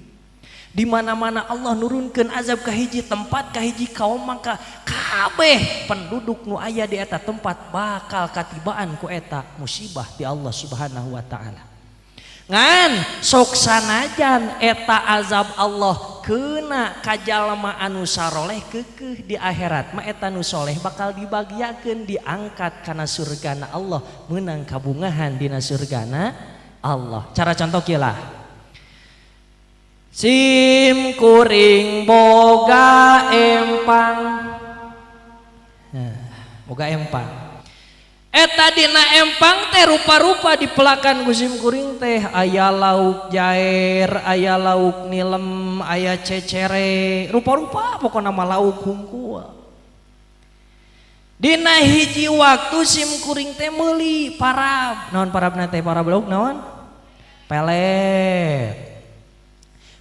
[SPEAKER 1] Di mana-mana Allah nurunkeun azab ka hiji tempat ka hiji kaum, maka kabeh penduduk nu aya di eta tempat bakal katibaan ku eta musibah ti Allah Subhanahu wa taala. Ngan sok sanajan eta azab Allah keuna ka jalma anu saroleh keukeuh di akhirat mah eta nu soleh bakal dibagiakeun, diangkat kana surgana Allah, meunang kabungahan dina surgana Allah. Cara contoh kieu lah. Sim kuring boga empang. Nah, boga empang. Eta dina empang teh rupa-rupa dipelakan ku sim kuring teh, aya lauk jair, aya lauk nilem, aya cecere, rupa-rupa pokona mah lauk hungkul. Dina hiji waktu sim kuring teh meuli parab. Naon parabna teh? Parab lauk naon? Pelet.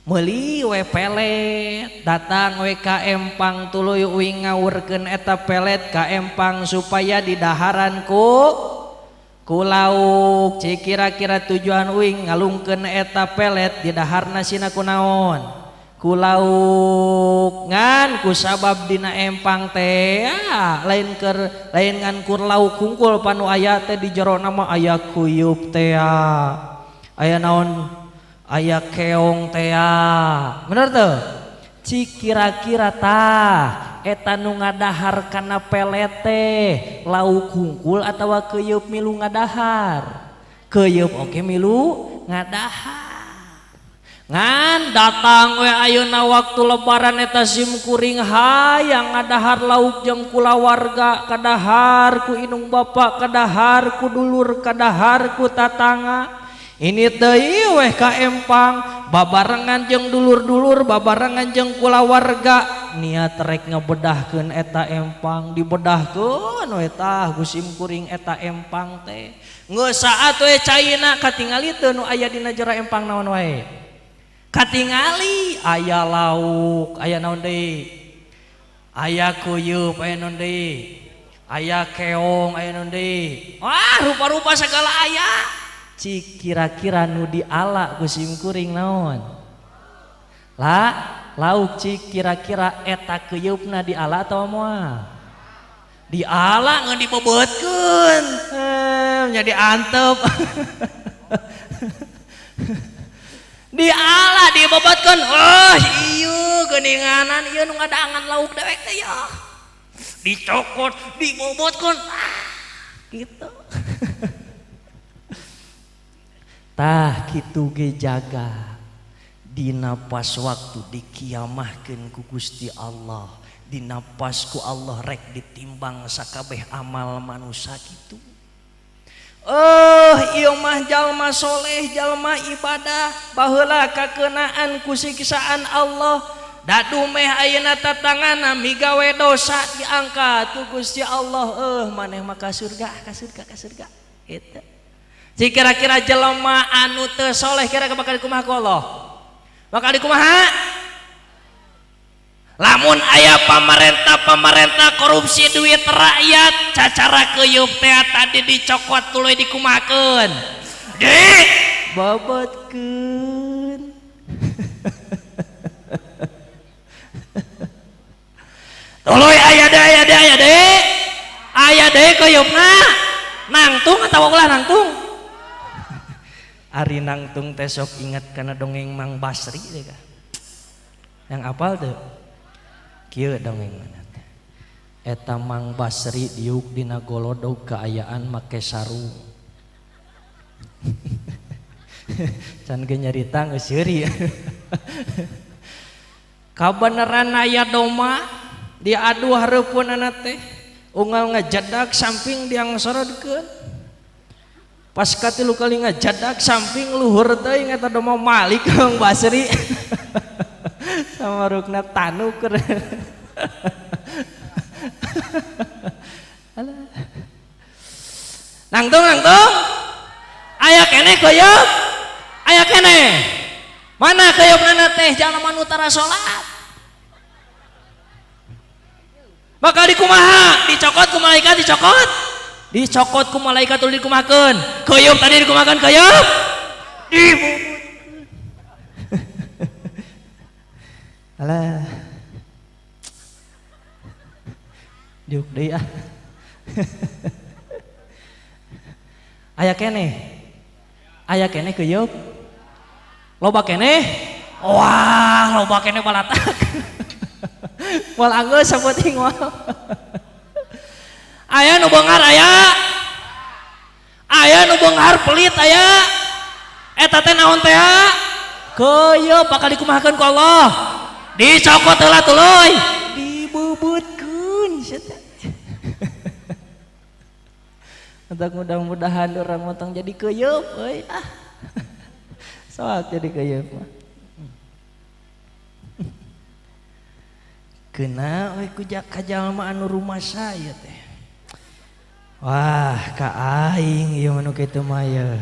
[SPEAKER 1] Meuli we pelet, datang we ka empang tuluy uing ngawurkeun eta pelet ka empang supaya didaharan ku lauk. Cik kira-kira tujuan uing ngalungkeun eta pelet didaharna sina ku naon? Ku lauk. Ngan ku sabab dina empang teh lain keur lain ngan kur lauk hungkul panu aya teh di jero mah aya kuyup teh, aya naon? Aya keong tea, bener tuh? Cik kira-kira tah eta nu ngadahar kana pelet teh lauk hungkul atawa keyeup milu ngadahar? Keyeup oke milu ngadahar. Ngan datang we ayeuna waktu lebaran eta sim kuring hayang ngadahar lauk jeung kulawarga, kadahar ku indung bapak, kadahar ku dulur, kadahar ku tatangga. Ini teuing weh ka empang babarengan jeung dulur-dulur, babarengan jeung kulawarga, niat rek ngebedahkeun eta empang, dibedahkeun we tah ku sim kuring eta empang teh. Geus saat we caina katingali teu nu aya dina jero empang naon wae? Katingali aya lauk, aya naon deui? Aya kuyeup, aya naon deui? Aya keong, aya naon deui? Wah, rupa-rupa segala aya. Cik kira-kira nu diala ku sim kuring naon? La lauk. Cik kira-kira eta keyeupna diala atawa moal? Diala ngan dibebeutkeun, nya diantep. Diala dibebeutkeun, oh ieu geuninganan ieu nu ngadaangan lauk dewek teh ya. Dicokot, dibobotkeun, gitu. Tah kitu ge jaga dina pas waktu dikiamahkeun ku Gusti Allah, dina pas ku Allah rek ditimbang sakabeh amal manusia kitu. Ieu mah jalma soleh, jalma ibadah, baheula kakeunaan ku siksaan Allah. Dadu meh ayeuna tatangana migawe dosa diangkat ku Gusti Allah, maneh mah ka surga, ka surga, ka surga. Gitu. Cik kira-kira jelema anu teu soleh kira-kira bakal dikumaha ku Allah? Bakal dikumaha? Lamun aya pamarentah-pamarentah korupsi duit rakyat, cacara keyup teh tadi dicokot tuluy dikumahakeun? Di bobotkeun. Tuluy aya deui, aya deui, aya deui. Aya deui keuyupna. Nangtung atawa ulah nangtung? Ari nangtung teh sok ingat kana dongeng Mang Basri teh ka. Yang apal teu? Kieu dongeng mana teh. Eta Mang Basri diuk dina golodog kaayaan make sarung. Can ge nyarita geus seuri. Kabeneran aya doma diadu hareupeunana teh unggal ngajadak samping diangsorodkeun. Pas katilu kali ngajadak samping luhur teuing eta doma malik Mang Basri. Samarukna tanuk. Alah. Nangtung nangtung. Aya keneh keuyeup? Aya keneh. Mana keuyeup-na teh jalma nu tara salat? Bakal dikumaha? Dicokot ku malaikat dicokot. Dicokot ku malaikat tuluy dikumahakeun. Keuyeup tadi dikumahakeun keuyeup? Dibubutkeun. Alah. Diuk deui ah. Aya keneh. Aya keneh keuyeup. Loba keneh? Wah, loba keneh balatak. Moal anggeus sapenting moal. Aya nu beunghar aya. Aya nu beunghar pelit aya. Eta teh naon teh? Keuyeup bakal dikumahakeun ku Allah. Dicokot heula tuluy, dibubutkeun sia teh. Untuk mudah-mudahan urang motong jadi keuyeup euy ah. Soak jadi keuyeup mah. Kena we ku kajalma anu rumasa ieu teh. Wah, ka aing ieu mah nu kitu mah ieu.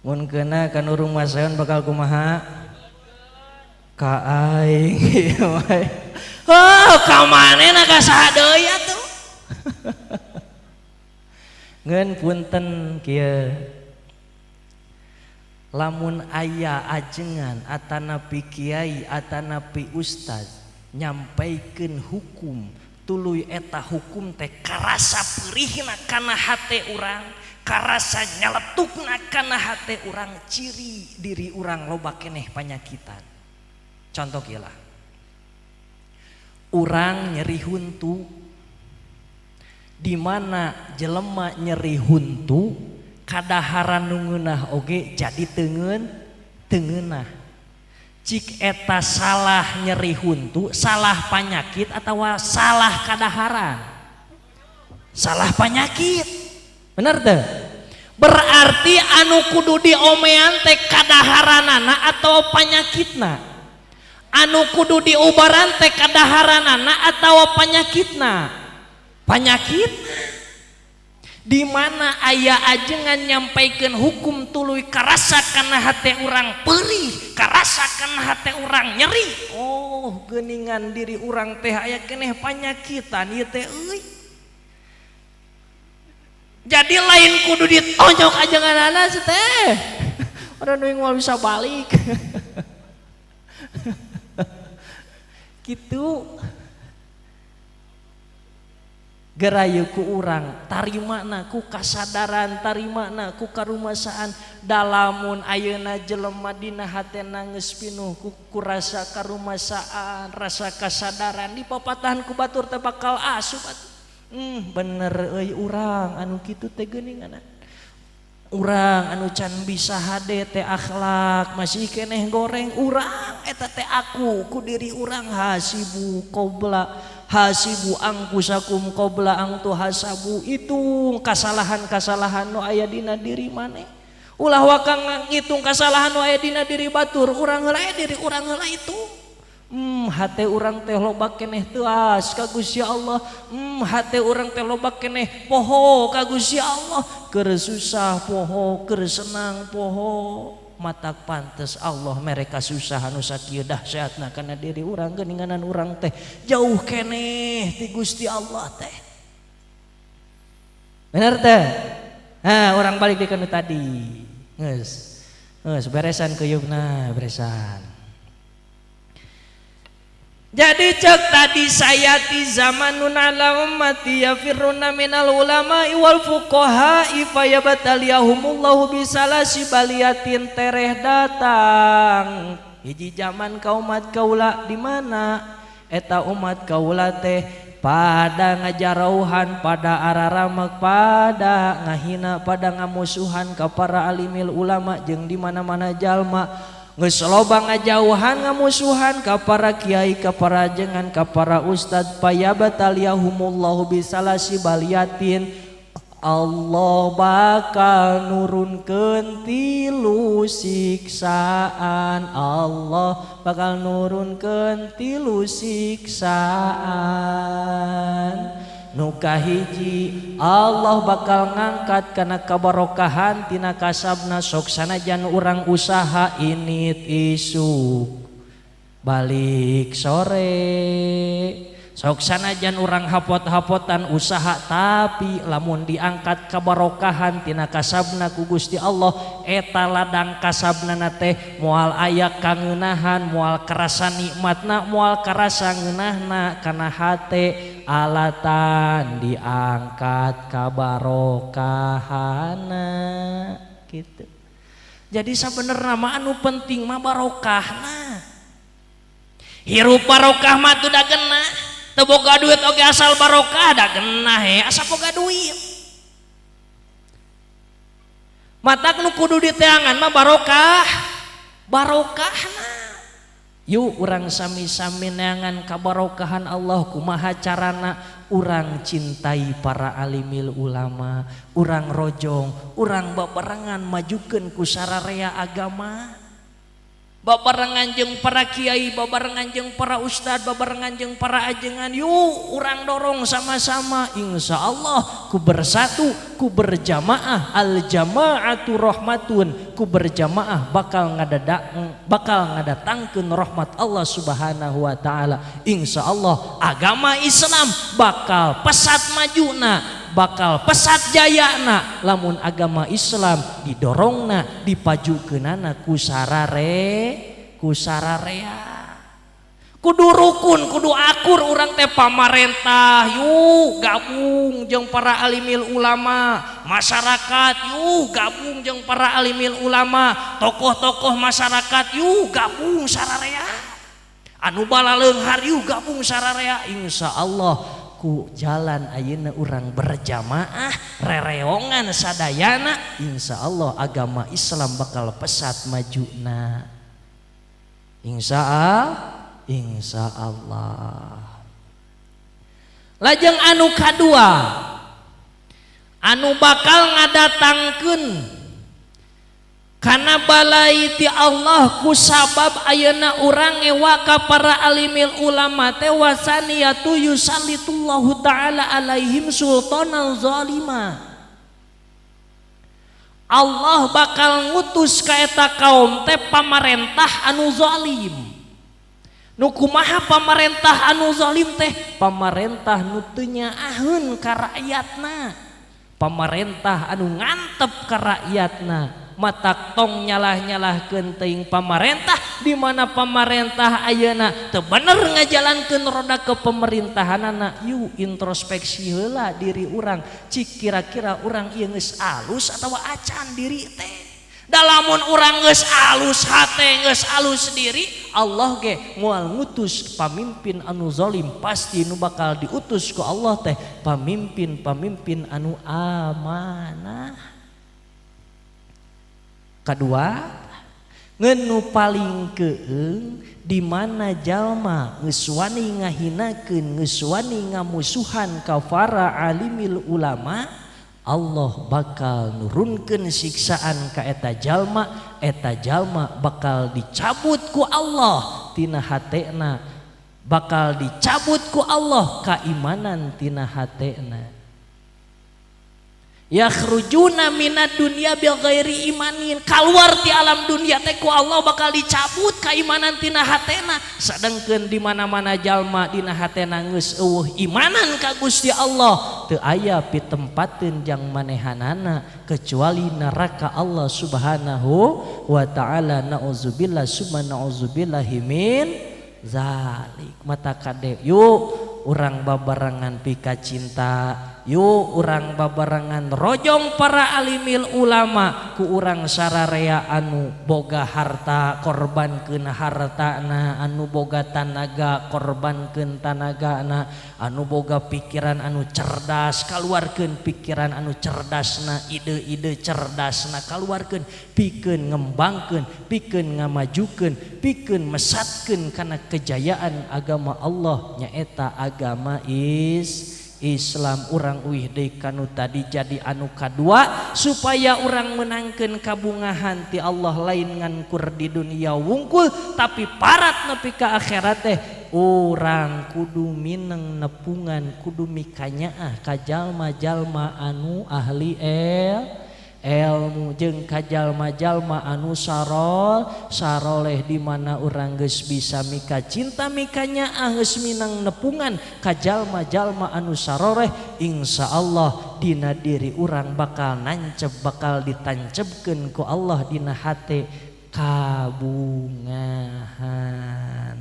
[SPEAKER 1] Mun kena ka nu rumasaeun bakal kumaha? Ka aing ieu mah. Oh, ka manehna ka saha deui atuh? Ngeun punten kieu. Lamun aya ajengan atanapi kiai atanapi ustad nyampaikeun hukum tuluy eta hukum teh karasa perihna kana hate urang, karasa nyaletukna kana hate urang, ciri diri urang loba keneh panyakitan. Contoh kieu lah. Urang nyeri huntu, di mana jelema nyeri huntu kadaharan nu ngeunah oge jadi tengeunah. Cik eta salah nyeri huntu, salah panyakit atawa salah kadaharan? Salah panyakit. Bener teu? Berarti anu kudu diomean teh kadaharanana atau panyakitna? Anu kudu diubaran teh kadaharanana atau panyakitna? Panyakit. Di mana aya ajengan nyampaikeun hukum tuluy karasa kana hate urang perih, karasa kana hate urang nyeri. Oh, geuningan diri urang teh aya keneh panyakitan ieu teh euy. Jadi lain kudu ditonjok ajenganana teh. Urang nu moal bisa balik. Kitu. Gerayu ku urang tarimana ku kasadaran, tarimana ku karumasaan. Dalamun ayeuna jelema dina hatena geus pinuh ku rasa karumasaan, rasa kasadaran, dipapatahan ku batur teh bakal asup atuh. Bener euy urang anu kitu teh geuningan. Urang anu can bisa hade teh akhlak masih keneh goreng urang eta teh aku ku diri urang hasibu qobla hasibu angpusakum qobla ang tuhasabu. Hitung kasalahan-kasalahan nu aya dina diri maneh. Ulah waka ngitung kasalahan nu aya dina diri batur, urang heula diri urang heula itu. Hate urang teh loba keneh teuas ka Gusti Allah. Hate urang teh loba keneh poho ka Gusti Allah. Keur susah poho, keur senang poho. Matak pantes Allah mereka susah anu sakieu dahsyatna kana diri urang, geuninganan urang teh jauh keneh ti Gusti Allah teh. Bener teh? Nah, urang balik deui kana tadi. Geus. Geus beresan keuyeup beresan. Jadi cek tadi, sayati zamanun ala ummati yafirruna minal ulama wal fuqaha fayabtaliyahumullahu bisalasi baliyatin. Tereh datang hiji zaman ka umat kaula di mana eta umat kaula teh pada ngajarauhan, pada araramek, pada ngahina, pada ngamusuhan ka para alimil ulama, jeung di mana-mana jalma geus loba ngajauhan, ngamusuhan ka para kiai, ka para ajengan, ka para ustad. Fayabtaliyahumullahu bisalasi baliyatin, Allah bakal nurunkeun tilu siksaan, Allah bakal nurunkeun tilu siksaan. Nu kahiji, Allah bakal ngangkat kana kabarokahan tina kasabna. Sok sanajan urang usaha init isuk balik sore, sok sanajan urang hapot-hapotan usaha, tapi lamun diangkat kabarokahan tina kasabna ku Gusti Allah, eta ladang kasabna teh moal aya kangeunahan, moal karasa nikmatna, moal karasa ngeunahna kana hate, alatan diangkat kabarokahana gitu. Jadi sebenarnya mah anu penting mah barokahna. Hirup barokah mah tuh da genah. Teu boga duit oge asal barokah da genah he, asa boga duit. Matak nu kudu diteangan mah barokah, barokahna. Yuk, urang sami-sami neangan kabarokahan Allah. Kumaha carana? Urang cintai para alimil ulama, urang rojong, urang babarengan majukeun ku sararea agama, babarengan jeung para kiai, babarengan jeung para ustad, babarengan jeung para ajengan. Yuk, urang dorong sama-sama. Insya Allah ku bersatu, ku berjamaah, al jamaatu rahmatun, ku berjamaah bakal ngadatangkeun rahmat Allah Subhanahu wa taala. Insya Allah agama Islam bakal pesat majuna, bakal pesat jayana, lamun agama Islam didorongna, dipajukeunana ku sararea. Kudu rukun, kudu akur urang teh. Pamarentah yuk gabung jeung para alimil ulama, masyarakat yuk gabung jeung para alimil ulama, tokoh-tokoh masyarakat yuk gabung sararea, anu balaleunghar yuk gabung sararea. Insya Allah ku jalan ayeuna urang berjamaah rereongan sadayana, insya Allah agama Islam bakal pesat majuna, insya Allah, insya Allah. Lajeng anu kadua anu bakal ngadatangkeun karena balai ti Allah ku sabab ayeuna urang ngewa ka para alimil ulama teh, wasaniyatu yusallitullahu ta'ala alaihim sultanan zalima, Allah bakal ngutus ka eta kaum teh pamarentah anu zalim. Nu kumaha pamarentah anu zalim teh? Pamarentah nu teu nyaaheun ka rakyatna, pamarentah anu ngantep ka rakyatna. Matak tong nyalah-nyalahkeun teuing pamarentah. Di mana pamarentah ayeuna teu bener ngajalankeun roda kepemerintahanana, yuk introspeksi heula diri urang, cik kira-kira urang ieu geus alus atawa acan diri teh. Da lamun urang geus alus hate, geus alus diri, Allah ge moal ngutus pamimpin anu zalim. Pasti nu bakal diutus ku Allah teh pamimpin-pamimpin anu amanah. Kedua, nu paling keeng, di mana jalma geus wani ngahinakeun, geus wani ngamusuhan ka para alimil ulama, Allah bakal nurunkeun siksaan ka eta jalma. Eta jalma bakal dicabut ku Allah tina hatena, bakal dicabut ku Allah keimanan tina hatena. Yakhrujuna minad dunya bil ghairi imanin, keluar ti alam dunia teh ku Allah bakal dicabut keimanan tina hatena. Sedangkeun di mana-mana jalma dina hatena geus eueuh imanan ka Gusti Allah, teu aya pitempateun jang manehanana kecuali neraka Allah Subhanahu wa taala. Nauzubillah summa nauzubillahi min. Zalik. Mata kade yuk urang babarengan pika cinta, yuk urang babarengan rojong para alimil ulama, ku urang sararea anu boga harta korbankeun hartana, anu boga tanaga korbankeun tanagana, anu boga pikiran anu cerdas kaluarkeun pikiran anu cerdasna, ide-ide cerdasna kaluarkeun, pikeun ngembangkeun, pikeun ngamajukeun, pikeun mesatkeun kana kejayaan agama Allah nyaeta agama Islam. Urang uih deui kanu tadi jadi anu kadua supaya urang menangkeun kabungahan ti Allah lain ngan kur di dunia wungkul tapi parat nepi ka akhirat teh urang kudu mineng nepungan, kudu mikanyaah ka jalma-jalma anu ahli ilmu jeung ka jalma-jalma anu saroleh di mana urang geus bisa mika cinta mikanyaah geus minang nepungan ka jalma-jalma anu saroleh, insyaallah dina diri urang bakal nancep, bakal ditancebkeun ku Allah dina hate kabungahan.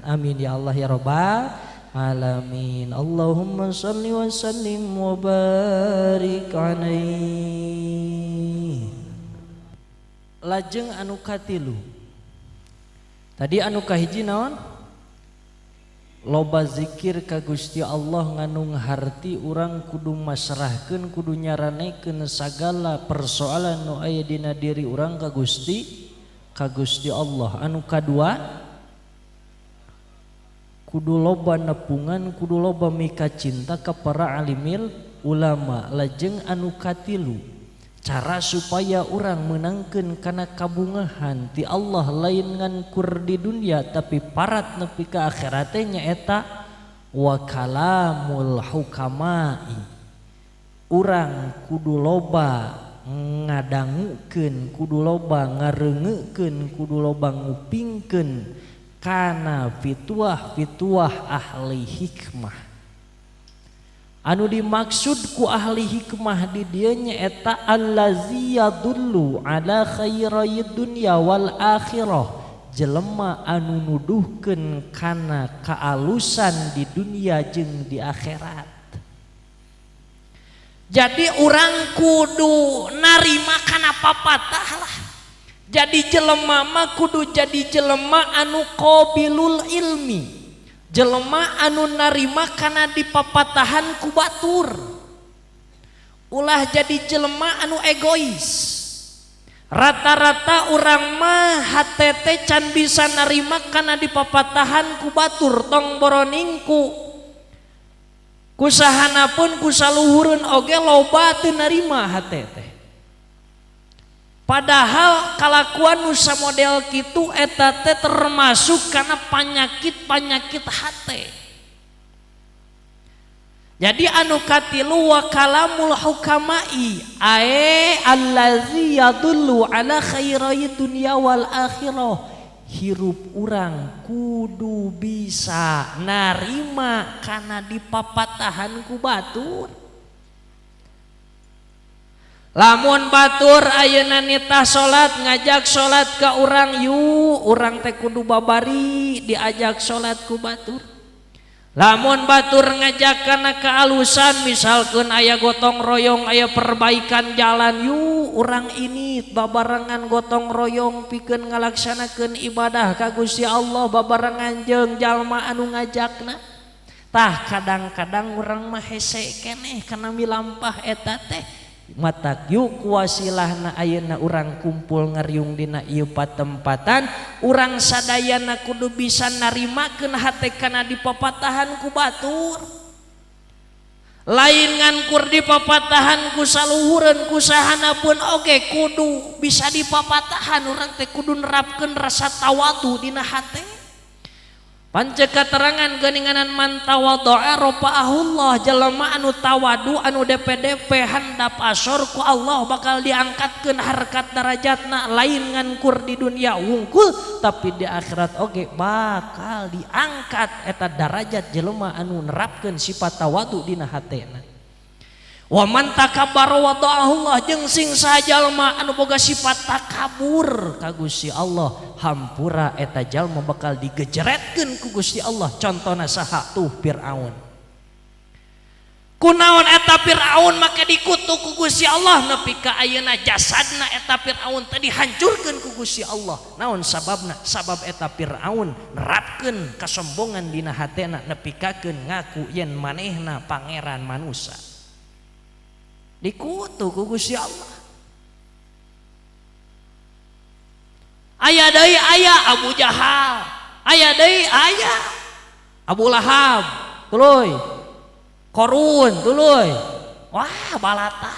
[SPEAKER 1] Amin ya Allah ya rabbal alamin. Allahumma shalli wa sallim wa barik alaihi. Lajeng anu katilu tadi anu kahiji naon? Loba zikir ka Gusti Allah nganung harti urang kudu masrahkeun, kudu nyaranekeun sagala persoalan nu aya dina diri urang ka Gusti Allah. Anu kadua kudu loba nepungan, kudu loba mika cinta ka para alimil ulama. Lajeng anu katilu cara supaya urang menangkeun kana kabungahan ti Allah lain ngan kur di dunia tapi parat nepi ka akhirat teh nyaeta wa kalamul hukamai. Urang kudu loba ngadangukeun, kudu loba ngareungekeun, kudu loba ngupingkeun kana fituah-fituah ahli hikmah. Anu dimaksud ku ahli hikmah di dieu nyaeta allazi yadullu ala khairid dunya wal akhirah, jelema anu nuduhkeun kana kaalusan di dunia jeung di akhirat. Jadi urang kudu narima kana papatah lah. Jadi jelema mah kudu jadi jelema anu qabilul ilmi, jelema anu narima kana dipapatahan ku batur. Ulah jadi jelema anu egois. Rata-rata urang mah hate can bisa narima kana dipapatahan ku batur, tong boroningku kusahana pun kusaluhureun oge loba teu narima hate teh. Padahal kalakuan nu samodel kitu eta teh termasuk kana panyakit-panyakit hate. Jadi anu katilu wa kalamul hukamai ae allazi yadullu ala khairai dunya wal akhirah. Hirup urang kudu bisa narima kana dipapatahan ku batur. Lamun batur ayeuna nitah salat ngajak salat ka urang, yuk urang teh kudu babari diajak salat ku batur. Lamun batur ngajak kana kealusan, misalkan aya gotong royong, aya perbaikan jalan, yuk urang ini babarengan gotong royong pikeun ngalaksanakeun ibadah ka Gusti Allah babarengan jeung jalma anu ngajakna. Tah kadang-kadang urang mah hese keneh kana milampah eta teh. Matak yuk wasilahna ayeuna urang kumpul ngariung dina ieu patempatan, urang sadayana kudu bisa narimakeun hate kana dipapatahan ku batur. Lain ngan kur dipapatahan ku saluhureun ku sahana pun oge kudu bisa dipapatahan, urang teh kudu nerapkeun rasa tawadu dina hate. Pancek katerangan geuninganan man tawaddoa rafa'ahullah, jelema anu tawadu anu DPDP handap asor ku Allah bakal diangkatkeun harkat darajatna, lain ngan kur di dunia wungkul tapi di akhirat oge bakal diangkat eta darajat jelema anu nerapkeun sifat tawadu dina hatena. Wa man takabbara wada'ahullah jeung sing saha jalma anu boga sifat takabur ka Gusti Allah, hampura eta jalma bakal digejeretkeun ku Gusti Allah. Contona saha tuh Firaun. Kunaon eta Firaun make dikutuk ku Gusti Allah nepi ka ayeuna jasadna eta Firaun teh dihancurkeun ku Gusti Allah. Naon sababna? Sabab eta Firaun nerapkeun kasombongan dina hatena nepikakeun ngaku yen manehna pangeran manusa. Dikutuk ku Gusti Allah. Aya deui aya Abu Jahal, aya deui aya Abu Lahab, tuluy Korun tuluy. Wah balata.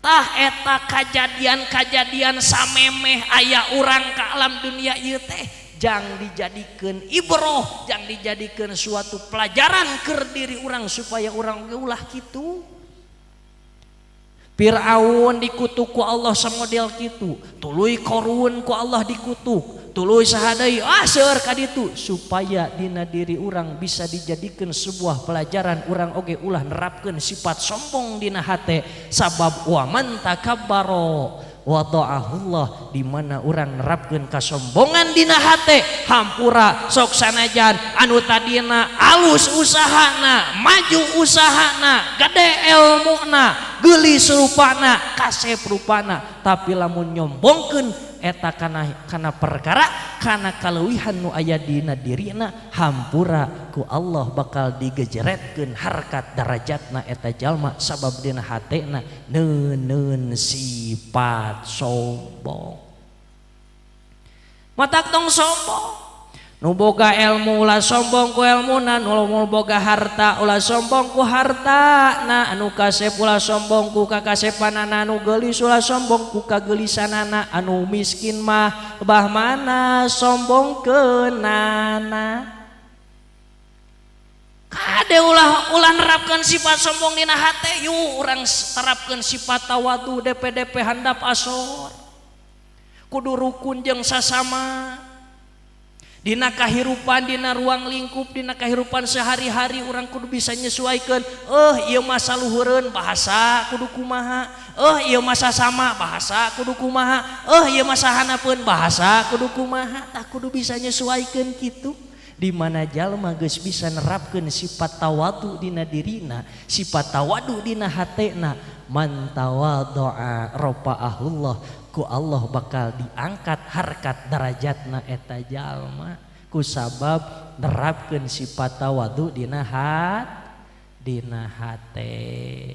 [SPEAKER 1] Tah eta kajadian-kajadian samemeh aya urang ka alam dunia ieu teh jang dijadikeun ibroh, jang dijadikeun suatu pelajaran keur diri urang supaya urang ge ulah kitu. Fir'aun dikutuk ku Allah samodel kitu, tuluy Korun ku Allah dikutuk, tuluy saha deui ah seueur ka ditu supaya dina diri urang bisa dijadikeun sebuah pelajaran urang oge ulah nerapkeun sifat sombong dina hate sabab wa man takabbara wada'ahullah di mana urang nerapkeun kasombongan dina hate hampura sok sanajan anu tadina alus usahana maju usahana gede elmuna geulis rupana kasep rupana tapi lamun nyombongkeun eta kana perkara kana kaleuwihan nu aya dina dirina hampura ku Allah bakal digejeretkeun harkat darajatna eta jalma sabab dina hatena neuneun sifat sombong. Matak tong sombong. Nu boga ilmu ulah sombong ku elmuna, nu boga harta ulah sombong ku hartana, anu kasep ulah sombong ku kakasepanana, anu geulis ulah sombong ku kageulisanana, anu miskin mah bah mana sombong keunana. Kade ulah nerapkeun sifat sombong dina hate, yuk urang terapkeun sifat tawadu DPDP handap asor. Kudu rukun jeung sasama. Dina kahirupan, dina ruang lingkup, dina kahirupan sehari-hari orang kudu bisa nyesuaikan. Ieu masa luhureun bahasa kudu kumaha. Ieu masa sama bahasa kudu kumaha. Ieu masa hanapeun bahasa kudu kumaha. Tah kudu bisa nyesuaikan kitu. Di mana jalma geus bisa nerapkeun sifat tawadu dina dirina, sifat tawadu dina hatena, man tawaddoa rafa'ahullah, ku Allah bakal diangkat harkat darajatna eta jalma ku sabab nerapkeun sifat tawadu dina dina hate.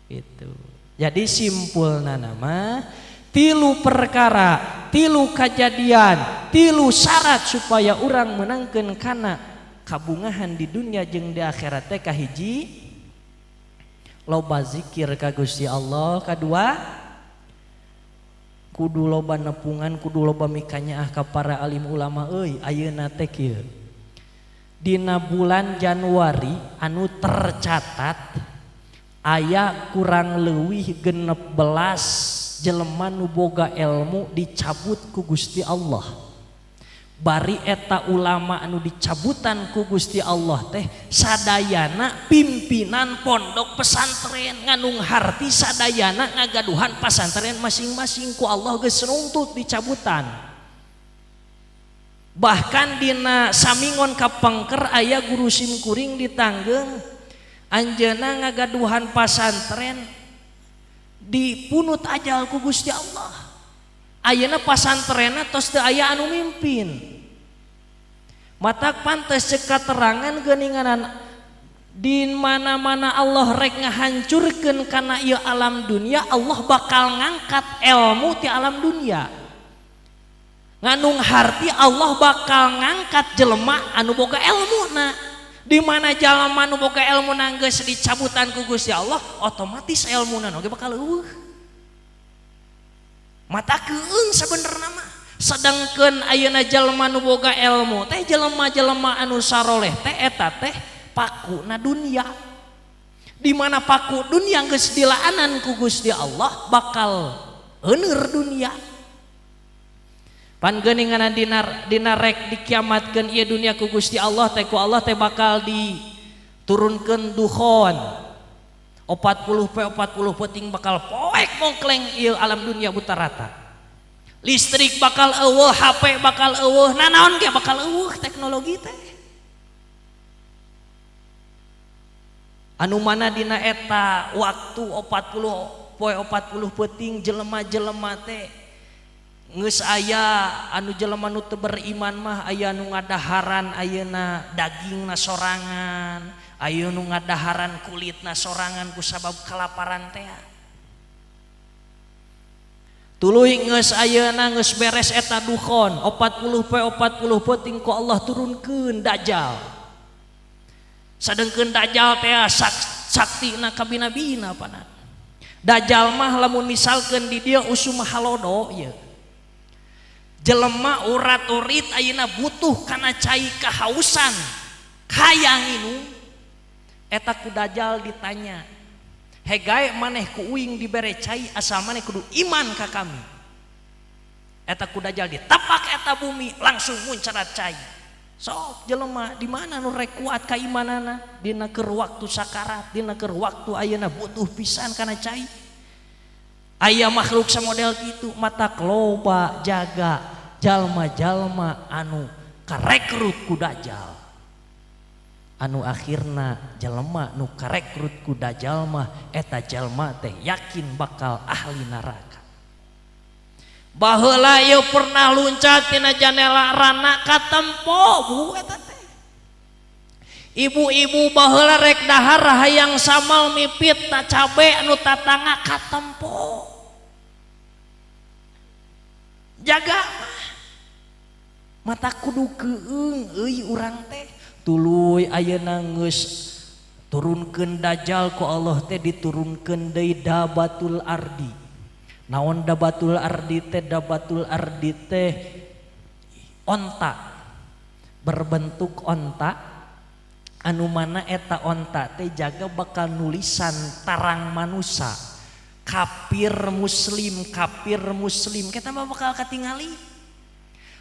[SPEAKER 1] Itu. Jadi simpulna nama tilu perkara, tilu kejadian, tilu syarat supaya urang menangkeun kana kabungahan di dunia jeung di akhirat teh kahiji loba zikir ka Gusti Allah, kadua kudu loba nepungan, kudu loba mikanyaah ka para alim ulama euy ayeuna teh kieu. Dina bulan Januari anu tercatat aya kurang leuwih 16 jelema nu boga ilmu dicabut ku Gusti Allah. Bari eta ulama anu dicabutan ku Gusti Allah teh sadayana pimpinan pondok pesantren nganung harti sadayana ngagaduhan pesantren masing-masing ku Allah geus nuntut dicabutan. Bahkan dina samingon kapengker aya guru simkuring ditanggeng anjeunna ngagaduhan pasantren dipunut ajal ku Gusti Allah. Ayeuna pasantrenna tos teu aya anu mimpin. Matak pantes cek katerangan geuninganan di mana-mana Allah rek ngahancurkeun kana ieu alam dunia, Allah bakal ngangkat ilmu ti alam dunia. Nganung harti Allah bakal ngangkat jelema anu boga elmuna. Di mana jalma anu boga elmuna geus dicabutan ku Gusti Allah, otomatis elmuna oge bakal eueuh. Mata keung sabenerna mah. Sedangkeun ayeuna jalma nu boga elmu teh jelema-jelema anu saroleh teh eta teh pakuna dunia. Di mana paku dunia geus dilaanan ku Gusti Allah bakal euneur dunia. Pan geuningan dina rek dikiamatkeun ieu dunia ku Gusti Allah teh ku Allah teh bakal diturunkeun dukhon. 40 poe 40 peuting bakal poek mongkleng ieu alam dunia buta rata. Listrik bakal eueuh, HP bakal eueuh, nanaon ge bakal eueuh teknologi teh. Anu mana dina eta waktu 40 poe 40 peuting jelema-jelema teh geus aya anu jelema nu teu beriman mah aya nu ngadaharan ayeuna dagingna sorangan, aya nu ngadaharan kulitna sorangan ku sabab kalaparan teh. Tuluy geus ayeuna geus beres eta dukhon 40 poe 40 peuting ku Allah turunkeun dajjal. Sadengkeun dajjal teh saktina kabina-bina panan. Dajjal mah lamun misalkeun di dieu usum halodo ieu. Jelema urat-urit ayeuna butuh kana cai kahausan hayang nginum. Eta ku dajjal ditanya, hegae maneh ku uing dibere cai asal maneh kudu iman ka kami. Eta ku dajjal ditapak eta bumi langsung muncarat cai. Sok jelema di mana nu rek kuat kaimanana dina keur waktu sakarat, dina keur waktu ayeuna butuh pisan kana cai. Aya makhluk samodel kitu matak loba jaga jalma-jalma anu karekrut ku dajjal. Anu akhirna jelema nu karekrut ku dajjal mah eta jalma teh yakin bakal ahli neraka. Baheula ieu pernah luncat tina janela rana katempo bu eta teh. Ibu-ibu baheula rek dahar hayang samal mipit ta cabe anu tatangga katempo. Jaga mah mata kudu keung euy urang teh. Tuluy ayeuna geus turunkeun dajjal ku Allah teh diturunkeun deui dabatul ardi. Naon dabatul ardi teh? Dabatul ardi teh onta, berbentuk onta anu mana eta onta teh jaga bakal nulisan tarang manusa kafir muslim, kafir muslim kita mah bakal katingali.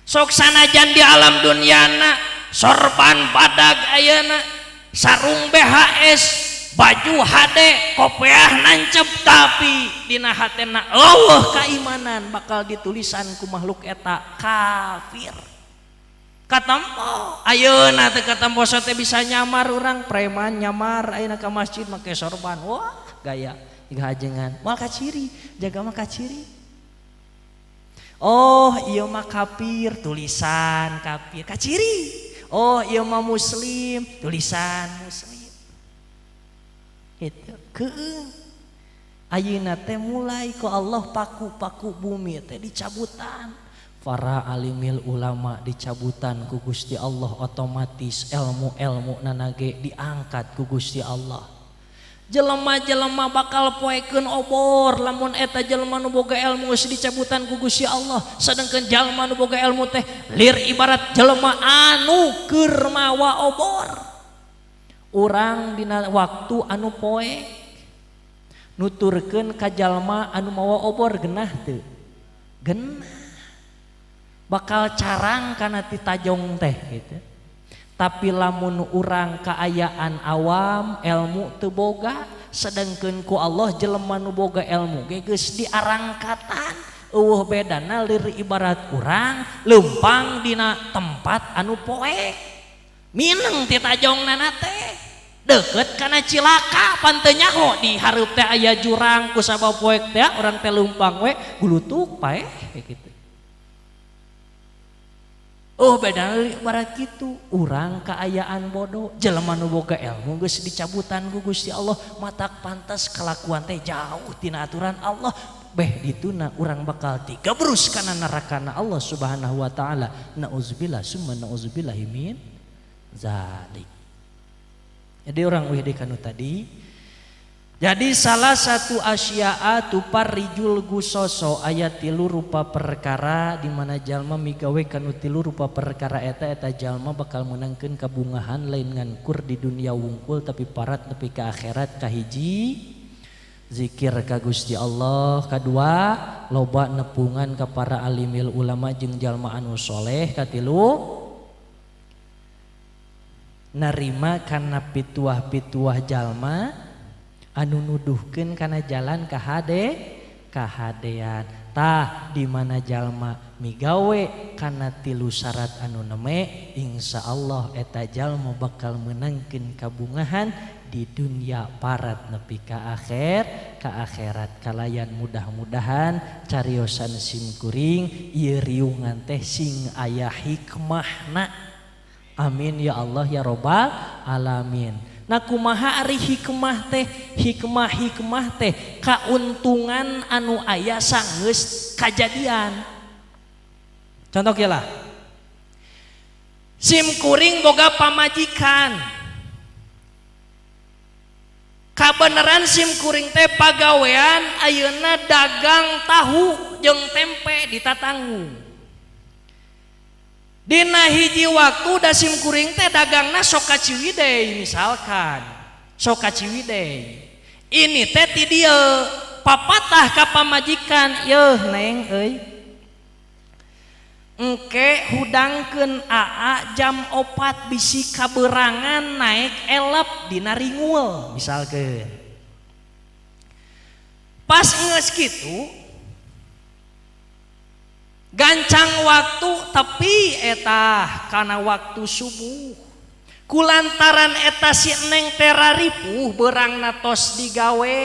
[SPEAKER 1] Sok sanajan di alam dunyana sorban badag ayeuna, sarung BHS, baju HD, kopeah nancep, tapi dina hatena eueuh kaimanan bakal ditulisan ku makhluk eta kafir. Katempo ayeuna teh katempo teh bisa nyamar urang preman nyamar ayeuna ka masjid make sorban, wah gaya jiga hajengan moal kaciri, jaga mah kaciri. Oh ieu mah kafir tulisan kafir kaciri. Oh ieu mah muslim tulisan muslim. Gitu keung ayeuna teh mulai ku Allah paku-paku bumi teh dicabutan. Para alimil ulama dicabutan ku Gusti Allah, otomatis ilmu-ilmu nanage diangkat ku Gusti Allah. Jelema-jelema bakal poekeun obor lamun eta jelema nu boga ilmu geus dicabutan ku Gusti Allah, sedengkeun jalma nu boga ilmu teh lir ibarat jelema anu keur mawa obor. Urang dina waktu anu poek nuturkeun ka jalma anu mawa obor genah teu? Genah. Bakal carang kana ti tajong teh gitu. Tapi lamun urang kaayaan awam ilmu teu boga, sedengkeun ku Allah jelema nu boga ilmu ge geus diarangkatan, eueuh bedana lir ibarat urang leumpang dina tempat anu poek. Mineng ti tajongnana teh deukeut kana cilaka pan teu nyaho di hareup teh aya jurang ku sabab poek teh urang teh leumpang we gulutuk paeh kitu. Oh beda ibarat kitu urang kaayaan bodoh jelema nu boga ilmu geus dicabutan ku Gusti Allah matak pantas kelakuan teh jauh tina aturan Allah beh dituna urang bakal digebrus kana nerakana Allah Subhanahu wa taala. Nauzubillah summa nauzubillahi min zalik. Jadi orang wih kanu tadi. Jadi salah satu asya'a tuparrijul gusoso ayat tilu rupa perkara di mana jalma migawe kanu tilu rupa perkara eta eta jalma bakal menangkeun kabungahan lain ngankur di dunia wungkul tapi parat nepi ka akhirat. Kahiji zikir ka Gusti Allah, kadua loba nepungan ka para alimil ulama jeung jalma anu soleh, katilu narima kana pituah-pituah jalma Anu nuduhkeun kana jalan kahadean. Tah di mana jalma migawe kana tilu syarat anu neme, insya Allah eta jalma bakal menangkeun kabungahan di dunia parat nepi ka akhir ka akhirat. Kalayan mudah-mudahan cariosan sim kuring ieu riungan teh sing aya hikmahna. Amin ya Allah ya robbal alamin. Nah kumaha ari hikmah teh? Hikmah-hikmah teh kauntungan anu aya sanggeus kajadian. Contoh kieu lah. Sim kuring boga pamajikan. Kabeneran sim kuring teh pagawean ayeuna dagang tahu jeung tempe di tatanggung. Dina hiji waktu da sim kuring teh dagangna sok ka Ciwidey misalkan, sok ka Ciwidey. Ini teh ti dieu papatah ka pamajikan, yeuh neng euy. Engke hudangkeun aa jam 4 bisi kaberangan naik elep dina ringul misalkeun. Pas geus kitu gancang waktu tapi eta kana waktu subuh. Kulantaran eta si neng teh raripuh beurangna tos digawe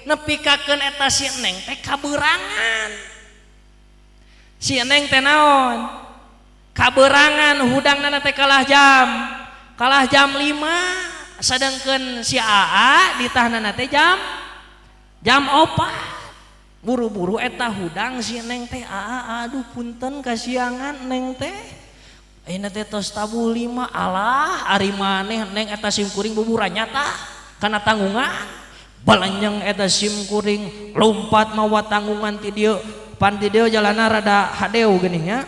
[SPEAKER 1] nepikakeun eta si neng teh kaberangan. Si neng teh naon? Kaberangan hudangna teh kalah jam 5, sedangkeun si aa ditahanna teh jam 4. Buru-buru eta hudang si neng teh aa aduh punten kasiangan neng teh. Ayeuna teh tos tabuh 5 alah ari maneh neng eta sim kuring buburan nyata kana tanggungan. Balanjeng eta sim kuring lompat mawa tanggungan ti dieu. Pan ti dieu jalana rada hadeu geuning nya.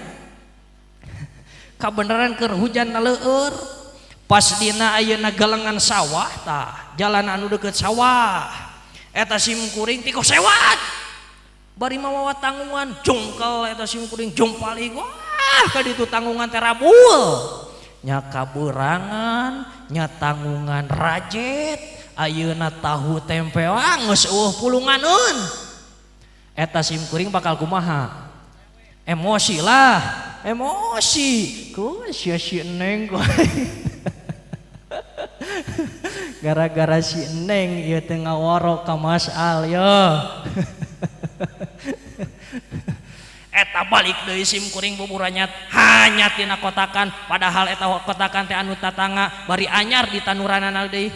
[SPEAKER 1] Kabeneran keur hujan leueur. Pas dina ayeuna galengan sawah tah, jalan anu deukeut sawah. Eta sim kuring tiko sewat. Bari mawa tanggungan jongkel eta sim kuring jompali wah ka ditu tanggungan teh rabul. Nya kaberangan, nya tanggungan rajet, ayeuna tahu tempe wah geus eueuh pulunganeun. Eta sim kuring bakal kumaha? Emosi lah, emosi. Ku sia si neng ku. Gara-gara si neng ieu teh ngaworo ka Mas Al yo. Eta balik deui sim kuring buburanyat hanya tina kotakan, padahal eta kotakan teh anu tatangga bari anyar di tanuranana deui.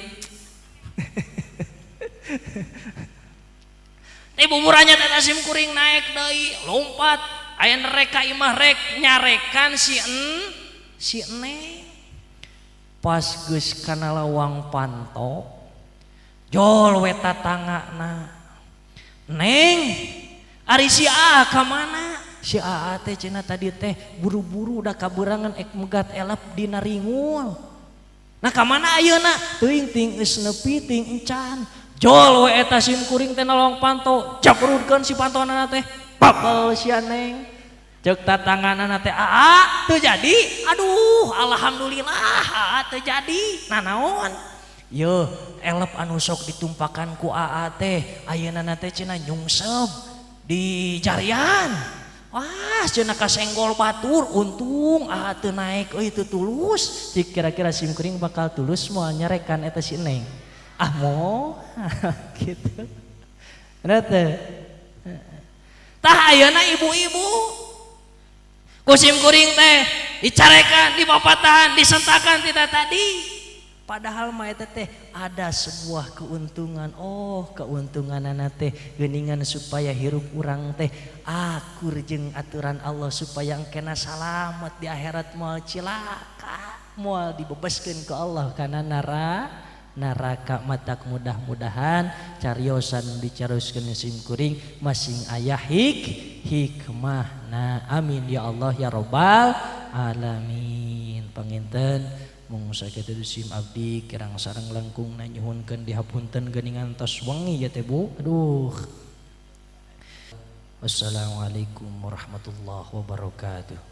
[SPEAKER 1] Teh buburanyat eta sim kuring naik deui lompat aya nereka imah rek nyarekan si neng. Pas geus kana lawang panto jol we tatangana. Neng ari si aa ka mana? Si aa teh cenah tadi teh buru-buru da kaberangan ek megat elep dina ringul. Nah ka mana ayeuna? Teuing ting geus nepi ting encan. Jol we eta sim kuring teh na lawang panto, jabrudkeun si pantonana teh. Babel sia neng. Ceuk tatanganana teh aa teu jadi. Aduh, alhamdulillah aa teu jadi. Nah naon? Yeuh, elep anu sok ditumpakan ku aa teh ayeuna teh cenah nyungsep di jarian. Wah, cenah kasenggol batur, untung aa teu naek euy teu tulus. Cik kira-kira sim kuring bakal tulus moal nyarekan eta si neng. Ah mo gitu. Bener teu? Tah ayeuna ibu-ibu ku sim kuring teh dicarekan, dipapatahan, disentakan tidak tadi. Padahal mah eta teh ada sebuah keuntungan. Oh, keuntunganana teh geuningan supaya hirup urang teh akur jeung aturan Allah supaya engkena salamet di akhirat moal cilaka, moal dibebaskeun ku Allah kana neraka. Matak mudah-mudahan cariosan dicaroskeun sim kuring masing aya hikmahna. Amin ya Allah ya robbal alamin. Panginten mung sakitu sim abdi kirang sareng langkung nyuhunkeun dihapunten geuningan tos wengi ya teh Bu. Aduh. Wassalamualaikum warahmatullahi wabarakatuh.